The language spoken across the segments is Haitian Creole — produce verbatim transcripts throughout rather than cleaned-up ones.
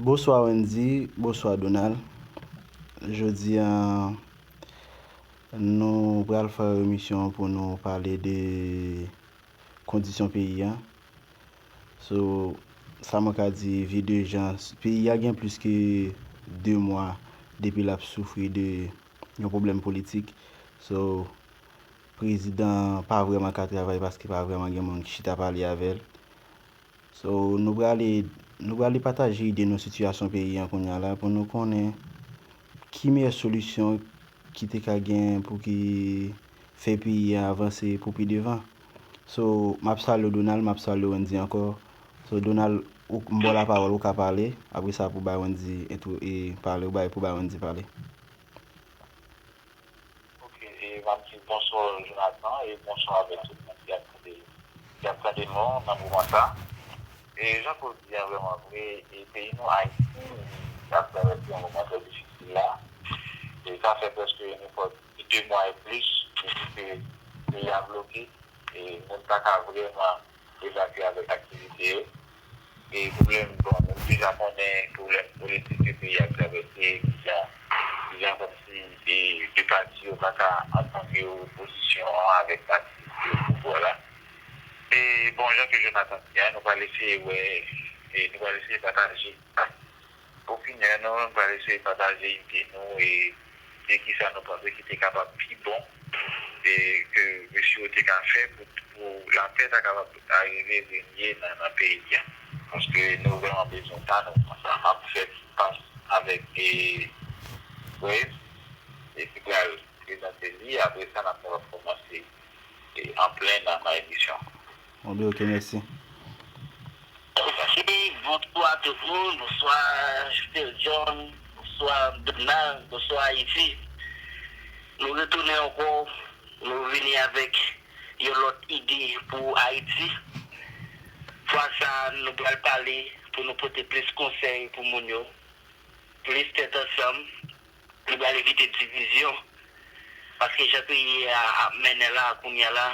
Bonswa Wendy, bonswa Donald. Jodi a, nou pral fè emisyon pou nou pale de kondisyon peyi a. So, sa mwen ka di, vi de jan, peyi a gen plis ke de mwa depi l ap soufri de yon pwoblèm politik. So, prezidan pa vrèman ka travay paske pa vrèman gen moun ki chita pale avè l. So, nou prale, nou prale pataje ide nou sitiyasyon peyi an kounye a la pou nou konnen ki meyè solisyon ki te ka gen pou ki fè peyi a avanse pou pi devan. So, m ap salye w Donald, m ap salye w Wendy ankò. So, Donald, ou, m ba w lapawòl, ou ka pale. Apre sa, pou bay Wendy entwo-, e pale, ou bay, pou bay Wendy pale. Ok, e m ap di bonswa Jonathan e bonswa avèk tout moun ki ap tande, ki ap tande nou nan moman sa. E jan ke w di a vrèman vre, e peyi nou Ayiti ap travèse yon moman trè difisil la. E sa fè prèske nenpòt de mwa e plis depi ke peyi a bloke. E moun pa ka vrèman evakye avèk aktivite yo. E pwoblèm, bon, nou deja konnen pwoblèm politik ke peyi a ap travèse, kijan, kijan kòmsi e de pati yo pa ka antann yo, opozisyon an avèk pati ki o pouvwa la. E bon, jan ke Jonathan di a, nou pral eseye wè, e nou pral eseye pataje. Opinyon nou, nou pral eseye pataje ide nou e de kisa nou panse ki te kapab pi bon e ke mesye yo te ka fè pou, pou lapè ta kapab arive renye nan, nan peyi a. Paske nou vrèman bezwen sa, nou panse sa ap fèt pas avèk e Brave e ki pral prezante li. Apre sa, n ap kapab kòmanse e an plen nan, nan emisyon. Bon, ben, ok, mèsi. Ok, bonswa tout moun, bonswa Phil John, bonswa Donald, bonswa Ayiti. Nou retounen ankò, nou vini avèk yon lòt ide pou Ayiti. Fwa sa, nou pral pale pou nou pote plis konsèy pou moun yo, plis tèt ansanm, nou pral evite divizyon. Paske jan peyi a ap mennen la, kounye a la,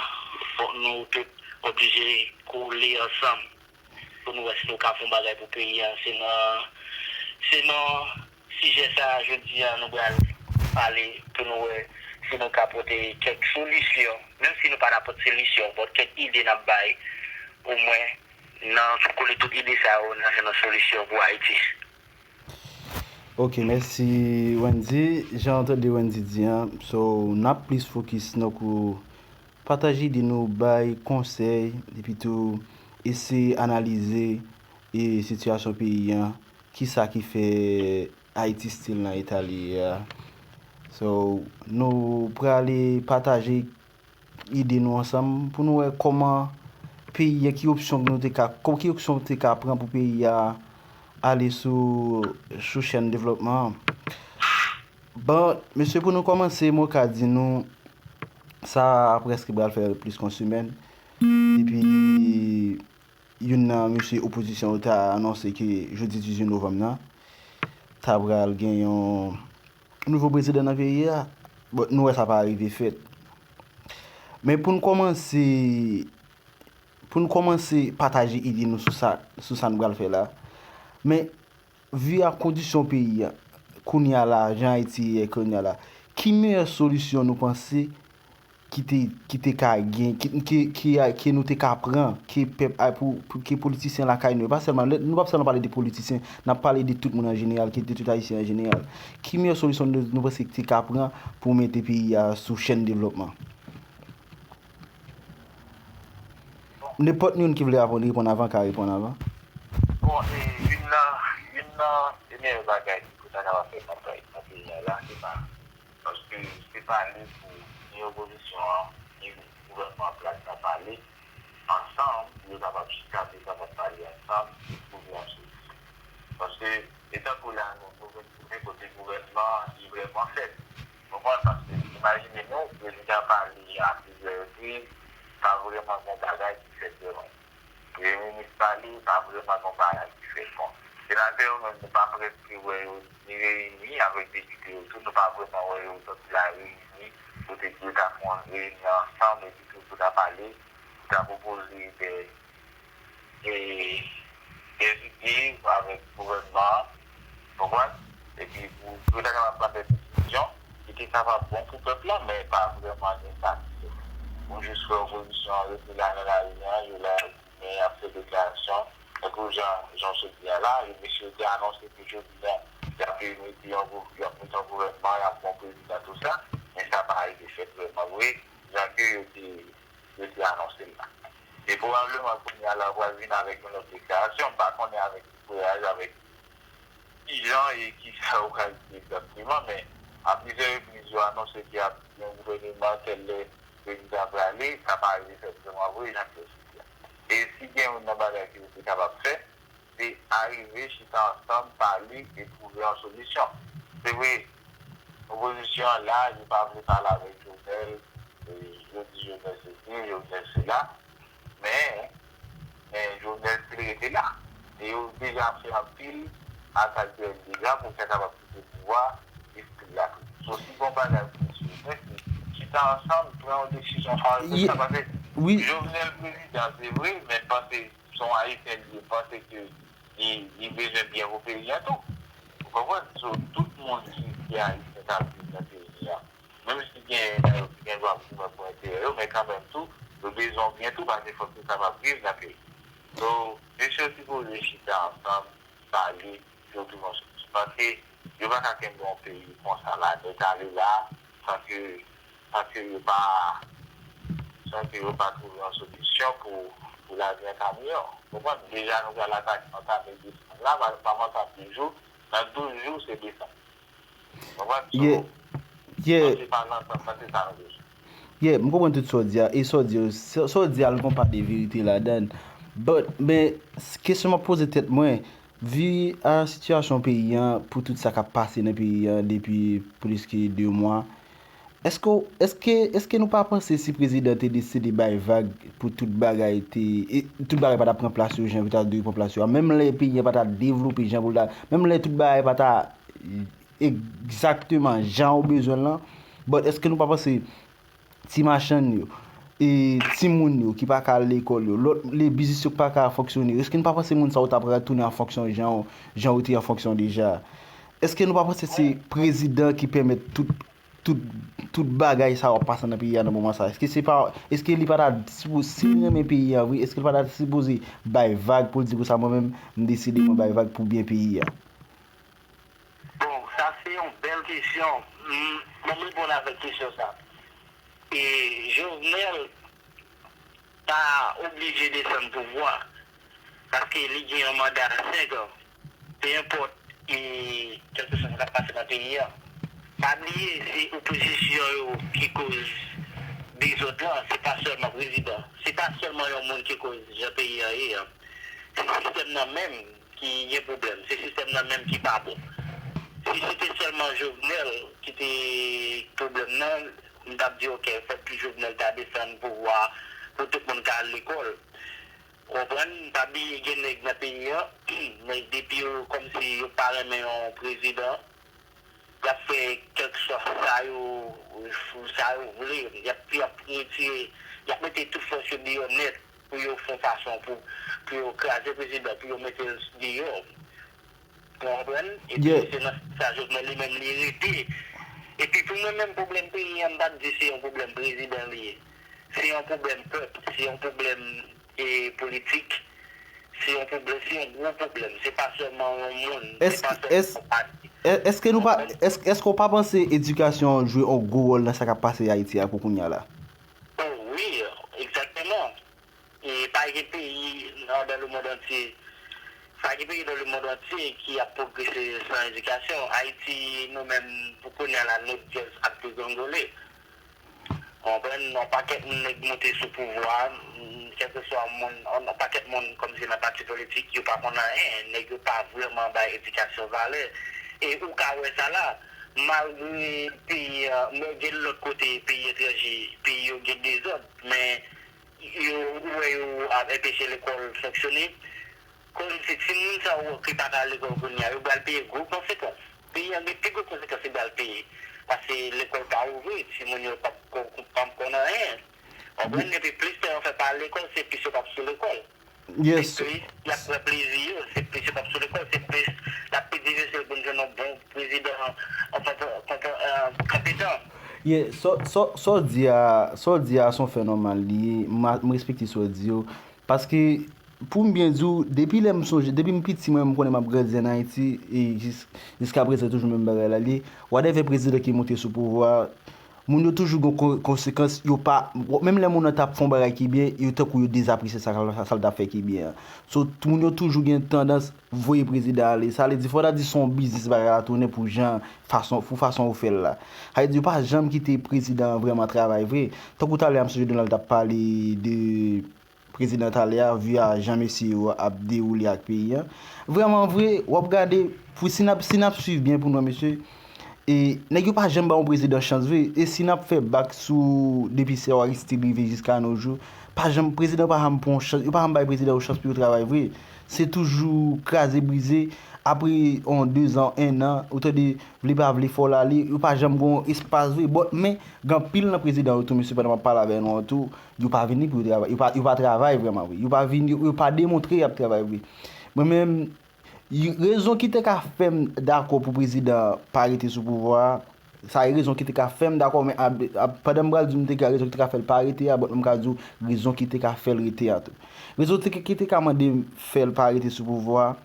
fòk nou tout oblije kole ansanm pou nou wè si nou ka fè yon bagay pou peyi a. Se nan, se nan sijè sa a, jodi a, nou pral pale pou nou wè si nou ka pote kèk solisyon. Menm si nou pa ta pote solisyon, but kèk ide n ap bay, omwen, nan kole tout ide sa yo, n a jwenn yon solisyon pou Ayiti. Ok, mèsi Wendy. Jan w tande Wendy di an, so, n ap plis fokis nan kou pataje ide nou, bay konsèy, epi tou eseye analize e sitiyasyon peyi an, kisa ki fè Ayiti still nan eta li ye a. So, nou prale pataje ide nou ansanm pou nou wè kòman peyi a, ki opsyon nou te ka, kò-, ki opsyon te ka pran pou peyi a ale sou, sou chèn devlòpman an. Bon, mesye, pou nou kòmanse, mwen ka di nou, sa prèske pral fè plis ke yon semèn depi youn nan mesye opozisyon yo ta anonse ke jodi dizuit novanm nan, ta pral gen yon nouvo prezidan nan peyi a. Bon, nou wè sa pa rive fèt. Men pou n kòmanse, pou n kòmanse pataje ide nou sou sa, sou sa n pral fè la. Men, vi ak kondisyon peyi a, kounye a la, jan Ayiti ye kounye a la, ki meyè solisyon nou panse ki te, ki te ka gen, ki, ki, ki, ke nou te ka pran, ke pèp a, pou, pou, ke politisyen lakay nou yo, pa sèlman, lè, nou p ap sèlman pale de politisyen, n ap pale de tout moun an jeneral, ke de tout Ayisyen an jeneral. Ki meyè solisyon nou, nou panse ki te ka pran pou mete peyi a sou chèn devlòpman? Nenpòt youn ki vle reponn, reponn avan, ka reponn avan. Bon, e, youn nan, youn nan meyè bagay pou ta kapab fè kanpay nan peyi a la, se pa Paske se pale pou ni opozisyon an, ni gouvènman an plas la pale ansanm, pou yo kapab chita, pou yo kapab pale ansanm, pou jwenn yon solisyon. Paske, e tankou la, nou, nou vin tounen kote gouvènman an, li vrèman fèb. Konprann? Paske, imajine nou, prezidan pale a plizyè repriz, pa vrèman gen yon bagay ki fèt vrèman. Premye minis pale, pa vrèman gen yon bagay ki fèt. Bon, senatè yo menm, nou pa prèske wè yo ni reyini avèk depite yo tou, nou pa vrèman wè yo sòti la reyini, kote pou yo ta fè yon reyinyon ansanm, epi tou pou ta pale, pou ta pwopoze de, de, de ide avèk gouvènman an, Konprann? Epi pou, pou yo ta kapab pran de desizyon ki te kapab bon pou pèp la, men pa vrèman gen sa ki fèt. Pou jis fè opozisyon an rete la nan lari an, yo la, men y ap fè deklarasyon. Tankou jan, jan w sot di a la, yo mesye yo te anonse ke jodi a, y ap mete yon gou-, y ap mete yon gouvènman, y ap pran prezidan, tou sa, men sa pa rive fèt vrèman vre, jan ke yo te, yo te anonse l la. E pwobableman kounye a la, yo pral vin avèk yon lòt deklarasyon, m pa konnen avèk ki kouraj, avèk ki jan e ki sa yo pral di egzakteman, men a plizyè repriz, yo anonse ke y ap gen yon gouvèneman, tèl lè prezidan prale, sa pa rive fèt vrèman vre, jan ke yo sot di a. E si gen youn nan bagay ke yo te kapab fè, se arive chita ansanm, pale e twouve yon solisyon. Se vre, opozisyon an la, yo pa vle pale avèk Jovenel, e yo di Jovenel sesi, Jovenel sela, men, men Jovenel still rete la. E yo deja fè anpil atak deja pou fè kapab kite pouvwa, e still la tou. So, si gon bagay pou mesye yo fè, se chita ansanm, pran yon desizyon, fè yon refleksyon, paske wi, Jovenel prezidan, se vre, men panse se yon Ayisyen li ye, m panse ke li, li bezwen byen pou peyi a tou. Ou konprann? So, tout moun ki, ki Ayisyen k ap viv nan peyi a, menm si gen nan yo ki gen dwa goumen pou enterè yo, men kanmenm tou, yo bezwen w byen tou, paske fòk yo kapab viv nan peyi. So, mesye yo sipoze chita ansanm, pale, pou yo twouve yon solisyon. Paske yo pa ka kenbe yon peyi konsa la, nèt ale la, san ke, san ke yo pa, san ke yo pa twouve yon solisyon pou, pou lavi an kamyon. Konprann? Deja nou pral atake, antame desanm la, pa, pa m antame de jou, nan douz jou se desanm. Konprann? So, yeah, yeah, panse pa nan, panse sa nou bezwen. Yeah, m konprann tout sa w di a. E sa w di, sa, sa w di a, l gon pa de verite ladan l. But, men, s-, kesyon m ap poze tèt mwen, vi a sitiyasyon peyi an, pou tout sa k ap pase nan peyi an depi plis ke de mwa, èske, èske, èske nou pa panse si prezidan te deside bay vag pou tout bagay te, e, tout bagay pa t ap pran plas yo jan yo ta dwe pran plas yo a, menm lè peyi an pa ta devlope jan pou l ta, menm lè tout bagay pa ta egzakteman jan ou bezwen l lan, but èske nou pa panse ti machann yo, e timoun yo ki pa ka al lekòl yo, lòt, le biznis yo ki pa ka fonksyone yo, èske nou pa panse moun sa yo t ap retounen an fonksyon jan, jan yo te an fonksyon deja? Èske nou pa panse se prezidan ki pèmèt tout, tout, tout bagay sa yo ap pase nan peyi a nan moman sa? Èske se pa, èske li pa ta sipo-, si li renmen peyi a vre, èske li pa ta sipoze bay vag pou l di konsa, mwen menm, m deside mwen bay vag pou byen peyi a? Bon, sa se yon bèl kesyon. M, bon, m reponn avèk kesyon sa. E Jovenel pa oblije desann pouvwa, paske li gen yon manda senk an. Pe enpòt, e, kèlkeswa sa k ap pase nan peyi a. Pa bliye, se opozisyon yo ki koz dezòd lan, se pa sèlman prezidan. Se pa sèlman yon moun ki koz jan peyi a ye a. Se sistèm nan menm ki gen pwoblèm. Se sistèm nan menm ki pa bon. Si se te sèlman Jovenel ki te pwoblèm nan, m t ap di, oke, fòk Jovenel ta desann pouvwa pou tout moun ka al lekòl. Ou konprann? Pa bliye gen nèg nan peyi a, nèg depi yo kòmsi yo pa renmen yon prezidan, y ap fè kèlkeswa sa yo, sa yo vle. Y ap, y ap retire, y ap mete tout fòs yo deyò nèt pou yo fè yon fason pou, pou yo kraze prezidan, pou yo mete l deyò. Ou konprann? Epi yeah, se nan sa Jovenel li menm li rete. Epi pou mwen menm, pwoblèm peyi a, m pa t di se yon pwoblèm prezidan li ye. Se yon pwoblèm pèp, se yon pwoblèm, e, politik. Se yon pwoblèm, se yon gwo pwoblèm. Se pa sèlman yon moun, se pa sèlman yon pati. Èske nou pa, èske, èske w pa panse edikasyon jwe yon gwo wòl nan sa k ap pase Ayiti a pou kounye a la? Oh wi, egzakteman. E pa gen peyi nan, dans le monde entier, pa gen peyi dans le monde entier ki ap pwogrese san edikasyon. Ayiti, nou menm, pou kounye a la, nou dyòz ap degwangole. Konprann? Yon pakèt moun nèg monte sou pouvwa, kèlkeswa moun, yon pakèt moun kòmsi nan pati politik, yo pa konn anyen, nèg yo pa vrèman bay edikasyon valè. E ou ka wè sa la, malgre peyi an, men gen lòt kote, peyi etranje, peyi yo gen dezòd, men yo, ou wè yo ap enpeche lekòl fonksyone. Kòmsi timoun sa yo ki pa ka al lekòl kounye a, yo pral peye gwo konsekans. Peyi an gen pi gwo konsekans li pral peye. Paske lekòl pa ouvri, timoun yo p ap ko-, p ap konn anyen. Konprann? Epi plis tan yo fè pa al lekòl, se plis yo p ap sou lekòl. Yes. Se plis y ap pran plezi yo, se plis yo p ap sou lekòl, se plis l ap pi difisil pou n jwenn Yeah, sa w di a, sa w di a se yon fè nòmal li ye. M respekte sa w di yo. Paske, pou m byen di w, depi lè m sonje, depi m piti, mwen menm, m konnen m ap grandi ann Ayiti, e jis, jiska prezan, toujou menm bagay la li ye. Whatever prezidan ki monte sou pouvwa a, moun yo toujou gen konsekans, yo pa, menm lè moun nan t ap fè yon bagay ki byen, yo tankou yo dezapresye sa, sa, sa l t ap fè ki byen an. So, moun yo toujou gen tandans voye prezidan ale. Sa vle di, fò ta di se yon biznis bagay la tounen pou jan, fason, pou fason ou fè l la. Sa vle di, yo pa janm kite prezidan an vrèman travay vre. Tankou talè a, m sonje Donald t ap pale de prezidan talè a, vi a jan mesye yo ap dewoule ak peyi a. Vrèman vre, w ap gade, pou si n ap, si n ap swiv byen pou nou, mesye, e nèg yo pa janm ba yon prezidan chans vre. E si n ap fè bak sou depi sè Aristide rive jiska nos jours, pa janm, prezidan pa janm pran yon chans, yo pa janm bay prezidan yo chans pou yo travay vre. Se toujou kraze brize. Apre yon dezan, ennan, ou tande, vle pa vle, fò l ale, yo pa janm gen yon espas vre. But, men, gen anpil nan prezidan yo tou, mesye, pandan m ap pale avè nou an tou, yo pa vini pou yo travay. Yo pa, yo pa travay vrèman vre. Yo pa vini, yo, yo pa demontre y ap travay vre. Mwen menm, rezon ki te ka fè m dakò pou prezidan an pa rete sou pouvwa a, sa e rezon ki te ka fè m dakò, men a, a, pandan m pral di w m te ka, rezon ki te ka fè l pa rete a, but mwen m ka di w rezon ki te ka fè l rete a tou. Rezon te, ki te ka mande m fè l pa rete sou pouvwa a,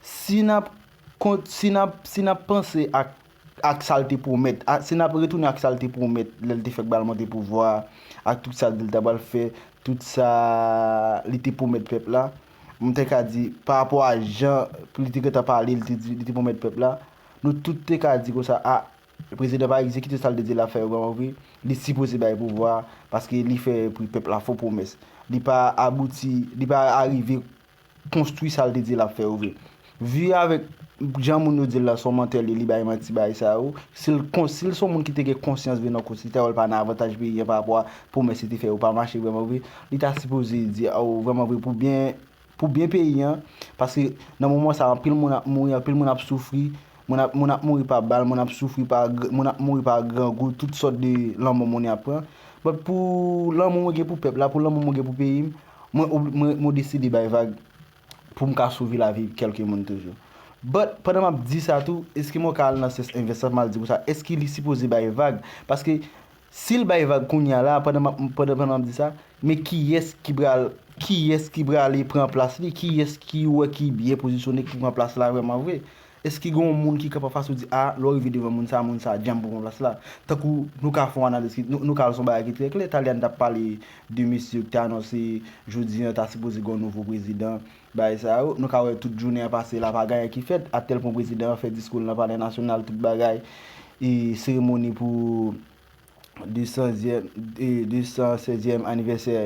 si n ap kont, si n ap, si n ap panse ak, ak sa l te pwomèt, a, si n ap retounen ak sa l te pwomèt lè l te fèk ba l monte pouvwa a, ak tout sa l di l ta pral fè, tout sa li te pwomèt pèp la, m te ka di, pa rapò a jan li te gentan pale, li te di, li te pwomèt pèp la, nou tout te ka di konsa, a, prezidan pa egzekite sa l te di l ap fè yo vrèman vre, li sipoze bay pouvwa a, paske li fè pou pèp la fo pwomès. Li pa abouti, li pa arive konstwi sa l te di l ap fè yo vre. Vi avèk jan moun yo di l la se yon mantè li, li bay manti bagay sa yo. Si l kon, si l se yon moun ki te gen konsyans vre nan konsitan yo, l pa nan avantaj peyi an pa rapò a pwomès li te fè yo pa mache vrèman vre, li ta sipoze di, o, vrèman vre, pou byen, pou byen peyi an, paske nan moman sa a, anpil moun ap mouri, anpil moun ap soufri, moun ap, moun ap mouri pa bal, moun ap soufri pa, moun ap mouri pa grangou, tout sòt de lanmò moun y ap pran. But pou lanmou mwen gen pou pèp la, pou lanmou mwen gen pou peyi m, mwen, mwen, mwen deside bay vag pou m ka sove lavi kèlke moun toujou. But, pandan m ap di sa tou, èske mwen ka al nan sans envès la, m al di konsa, èske li sipoze bay vag? Paske, si l bay vag kounye a la, pandan m ap, pandan, pandan m ap di sa, men kiyès ki pral, kiyès ki prale pran plas li? Kiyès ki wè ki byen pozisyone ki pran plas la vrèman vre? Èske gen yon moun ki kanpe anfas ou di, a, lè w rive devan moun sa, moun sa djanm pou pran plas la? Tankou nou ka fè yon analiz, nou, nou ka al sou yon bagay ki trè klè. Talè a n t ap pale de mesye ki te anonse jodi an ta sipoze gen yon nouvo prezidan. Bagay sa yo, nou ka wè tout jounen an pase la, pa gen anyen ki fèt. Atèl pwen prezidan an fè diskou l nan Palè Nasyonal, tout bagay, e seremoni pou de san, e, de san sèzyèm anivèsè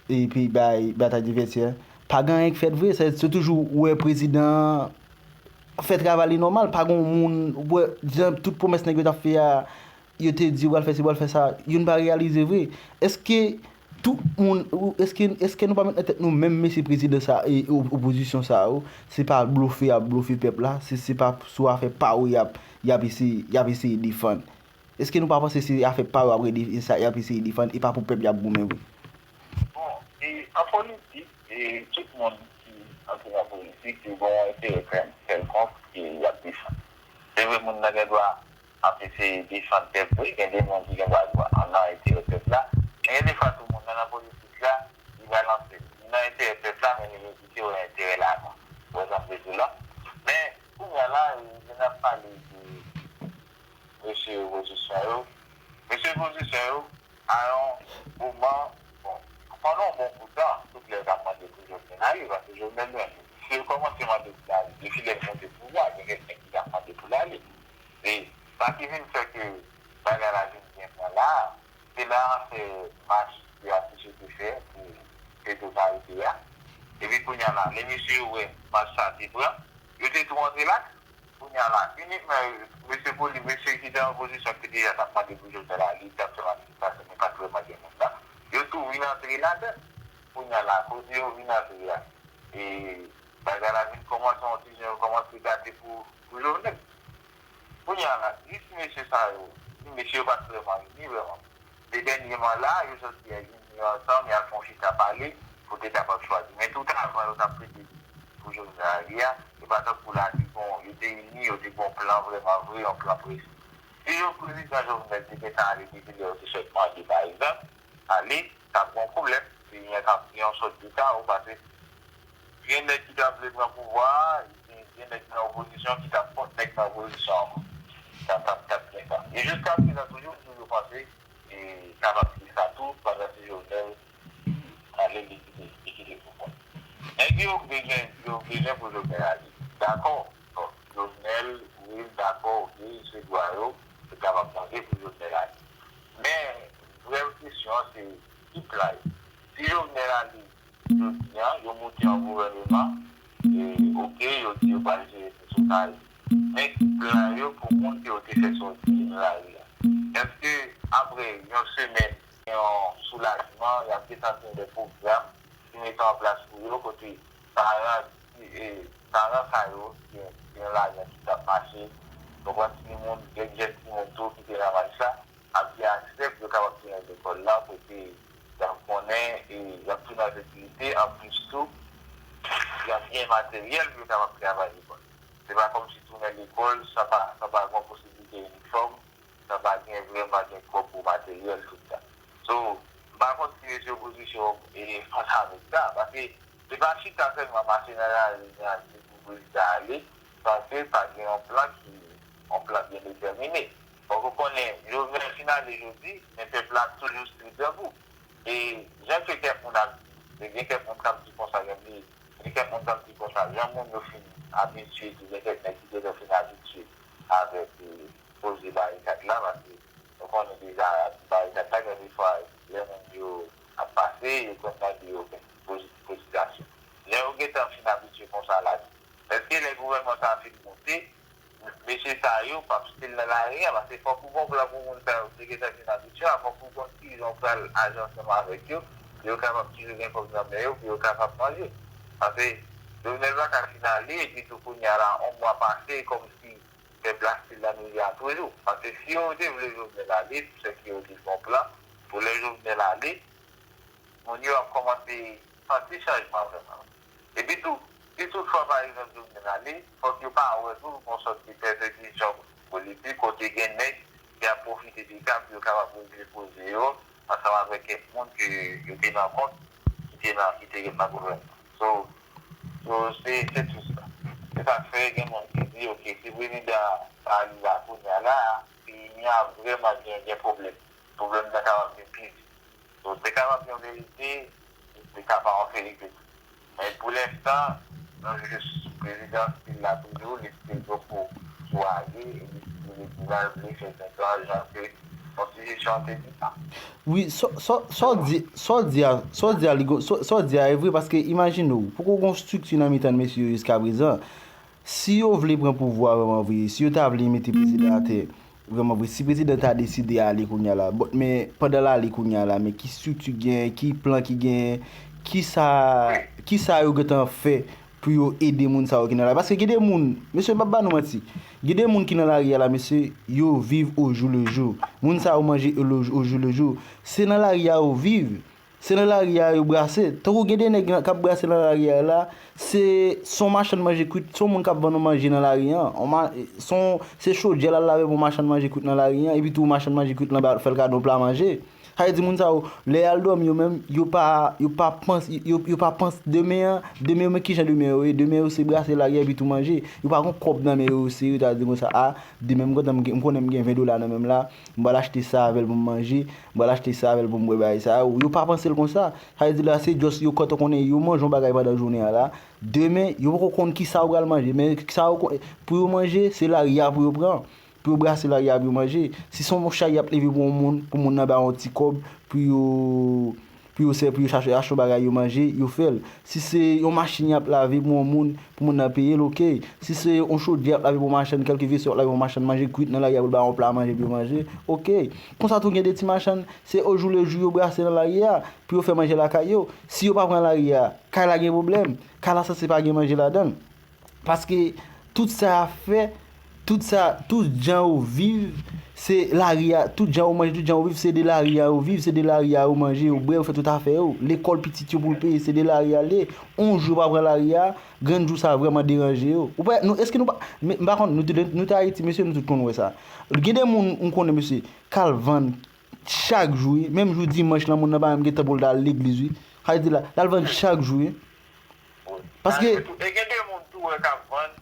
epi bay Batay Divètyè. Pa gen anyen k fèt vre, se, se toujou ou wè prezidan an fè travay li nòmal, pa gen yon moun, ou wè, jan tout pwomès nèg yo t ap fè a, yo te di yo pral fè si, yo pral fè sa, youn pa reyalize vre. Èske tout moun, ou, èske, èske nou pa met nan tèt nou menm mesye prezidan sa e o-, opozisyon sa yo, se pa blofe y ap blofe pèp la, se, se pa sou afè pa yo y ap, y ap eseye, y ap eseye defann? Èske nou pa panse se afè pa yo ap rede, e sa y ap eseye defann, e pa pou pèp y ap goumen vre? Bon, e an politik, e tout moun ki antre nan politik, yo gen yon enterè kèl-, kèlkonk ke y ap defann. Se vre, moun nan gen dwa ap eseye defann pèp vre, gen de moun ki gen dwa, dwa nan enterè pèp la, men gen de fwa tou moun nan nan politik la, li balanse. Li nan enterè pèp la, men li, li te wè enterè l avan. Ou wè sa m vle di w la? Men, kounye a la, e, lè n ap pale de mesye opozisyon yo. Mesye opozisyon yo, a yon moman, bon, pandan yon bon bout tan, tout lè yo t ap mande pou Jovenel ale, paske Jovenel menm, si yo kòmanse mande pou l ale, depi lè l monte pouvwa, gen kèk nèg ki t ap mande pou l ale. E sa ki vin fè ke bagay la vin byen pran la a, se la afè mach ke Afiche te fè pou Petro t arete a. Epi kounye a la, lè mesye yo wè mach sa te pran, yo te tou antre lakay. Kounye a la, inikman mesye poli-, mesye ki te nan opozisyon ki deja t ap mande pou Jovenel ale, ki t ap fè manifestasyon, men pa t vrèman gen moun nan, yo tou vin antre ladan. Kounye a la, kote yo vin antre a, e bagay la vin kòmanse yon ti jan, yo kòmanse gate pou, pou Jovenel. Kounye a la, jis mesye sa yo, mesye yo pa t vrèman ini vrèman. Se dènyèman la, yo sòti, e, ini ansanm, y al fè yon chita pale pou te kapab chwazi. Men tout avan, yo t ap plede pou Jovenel ale a, e pa tankou la, te gon, yo te ini, yo te gon plan vrèman vre, yon plan presi. Si yo prezidan Jovenel te gentan ale depi lè yo te sot mande, pa egzanp, ale, t ap gen yon pwoblèm. Peyi an t ap gen yon sòt de kawo, paske gen nèg ki ta vle pran pouvwa a, gen, gen nèg nan opozisyon ki t ap kont nèg nan opozisyon ankò. Sa t ap, t ap gen sa. E jiska prezan toujou, m toujou panse, e kapab di sa tou, pandan se Jovenel ale, li kite, li kite pouvwa. Nèg yo bezwen, yo bezwen pou Jovenel ale. Dakò. Bon, Jovenel, wi, m dakò, oke, se dwa yo, yo kapab mande pou Jovenel ale. Men, vrè kesyon an, se ki plan yo. Si Jovenel ale jodi a, yo moute yon gouvèneman, e, oke, yo di yo pral jere ti sou kay. Men ki plan yo pou moun ke yo te fè sòti nan lari a? Èske apre yon semèn, yon soulajman, y ap gentan gen de pwogram ki mete an plas pou yo, kote paran, e, paran sa yo ki, ki nan lari a ki t ap mache, konprann, timoun, jèn, jèn timoun tou ki te nan mach la, ap gen aksè pou yo kapab tounen lekòl la, kote y ap konnen, e, y ap tounen an sekirite, anplis tou, y ap gen materyèl pou yo kapab travay lekòl. Se pa kòmsi tounen lekòl, sa pa, sa pa gen posiblite inifòm, sa pa gen vrèman gen kòb pou materyèl, tout sa. So, m pa konn si mesye opozisyon e fas avèk sa, paske se pa chita sèlman mache nan lari an di pou prezidan ale, san ke pa gen yon plan ki, yon plan byen detèmine. Fòk ou konnen, Jovenel fin ale jodi, men pèp la toujou strik debout. E jan ke kèk moun ap di, e gen kèk moun k ap di konsa, gen, gen kèk moun k ap di konsa, jan moun yo fin abitye, di gen kèk nèg ki gentan fin abitye avèk, e, koze barikad la, paske nou konnen deja barikad la, gen defwa, lè moun yo ap pase, yo konn mande yo poze ti kotisasyon. Lè yo gentan fin abitye konsa la, èske lè gouvènman sa a fin moute, mesye sa yo p ap still nan lari a? Paske fòk ou gon plan pou moun sa yo, se gentan fin abitye a, fòk ou konn kijan w pral aji ansanm avèk yo, pou yo kapab toujou gen kòb nan men yo, pou yo kapab manje. Paske Jovenel pa ka fin ale, epi tou kounye a la, yon mwa pase, kòmsi pèp la still nan mizè a toujou. Paske si yo te vle Jovenel ale, se ke yo te fè yon plan pou lè Jovenel ale, moun yo ap kòmanse santi chanjman vrèman. Epi tou, si toutfwa, pa egzanp, Jovenel ale, fòk yo pa wè tou yon sòt de pèsekisyon politik kote gen nèg ki ap pwofite de ka pou yo kapab regle koze yo ansanm avèk kèk moun ke yo te nan kont, ki te nan, ki te nan gouvènman. So, so, se, se tou sa. Se sa k fè gen moun ki di, oke, si prezidan pa li la kounye a la, peyi a vrèman gen, gen pwoblèm. Pwoblèm nan kapab vin pi vit. So, te kapab yon verite, li te ka pa yon verite tou. Men pou lenstan, nou jis prezidan still la toujou, li still poko swazi, e li still li vle fè sentan jan ke konstitisyon an te di sa. Wi, sa w di, sa w di a, sa w di a, li go- sa w- sa w di a e vre, paske imajine w, poko gon estrikti nan mitan mesye yo jiska prezan. Si yo vle pran pouvwa vrèman vre, si yo ta vle mete prezidan atè vrèman vre, si prezidan ta deside ale kounye a la, bon, men pandan l ale kounye a la, men ki estrikti genyen, ki plan ki genyen, ki sa, ki sa yo gentan fè pou yo ede moun sa yo ki nan lari? Paske gen de moun, mesye, m p ap ba nou manti, gen de moun ki nan lari a la, mesye, yo viv au jour le jour. Moun sa yo manje au, au jour le jour. Se nan lari a yo viv. Se nan lari a yo brase. Tankou gen de nèg k ap brase nan lari a la, se, se yon machann manje kwit, se yon moun k ap vann yon manje nan lari an. Yon ma- se yon- se chodyè l al lave pou yon machann manje kwit nan lari an, epi tou machann manje kwit lan ba- fè l kado yon pla manje. Sa vle di moun sa yo, lè y al dòmi yo menm, yo pa, yo pa panse, yo, yo pa panse demen an, demen yo, men kijan demen yo ye, demen yo se brase lari a epi tou manje. Yo pa gon kòb nan men yo sere, ta di konsa, a, demen m kontan, m gen- m konnen m gen ven dola nan men m la, m pral achte sa avè l pou m manje, m pral achte sa avè l pou m bwè, bagay sa yo. Yo pa panse l konsa. Sa vle di la, se just yo kontan konnen yo manje yon bagay pandan jounen an la. Demen, yo poko konn kisa yo pral manje, men sa yo kon- pou yo manje, se lari a pou yo pran. Pou yo brase lari a pou yo manje. Si se yon chay y ap leve pou yon moun, pou moun nan ba yon ti kòb, pou yo, pou yo sè, pou yo chache achte yon bagay yo manje, yo fè l. Si se yon machin y ap lave pou yon moun, pou moun nan peye l, oke. Si se yon chodyè y ap lave pou yon machann, kèlke veso y ap lave pou yon machann manje kwit nan lari a pou l ba yon pla manje pou yo manje, oke. Konsa tou gen de ti machann, se au jour le jour yo brase nan lari a, pou yo fè manje lakay yo. Si yo pa pran lari a, kay la gen pwoblèm. Kay la sanse pa gen manje ladan l. Paske tout sa y ap fè, Tout sa, tout jan yo viv, se lari a, tout jan yo manje, tout jan yo viv, se de lari a yo viv, se de lari a yo manje, yo bwè, yo fè tout afè yo. Lekòl pitit yo pou l peye, se de lari a l ye. On jou yo pa pran lari a, grenn jou sa vrèman deranje yo. Ou pa, nou, èske nou pa, men, m pa konn, nou te, nou te Ayiti, mesye, nou tout konn wè sa. Gen de moun, m konnen, mesye, k al vann chak jou, wi. Menm jou dimanch lan, moun nan pa menm gen tan pou l ta al legliz, wi. Sa vle di la, l al vann chak jou, wi. Paske. E gen de moun tou wè k ap vann,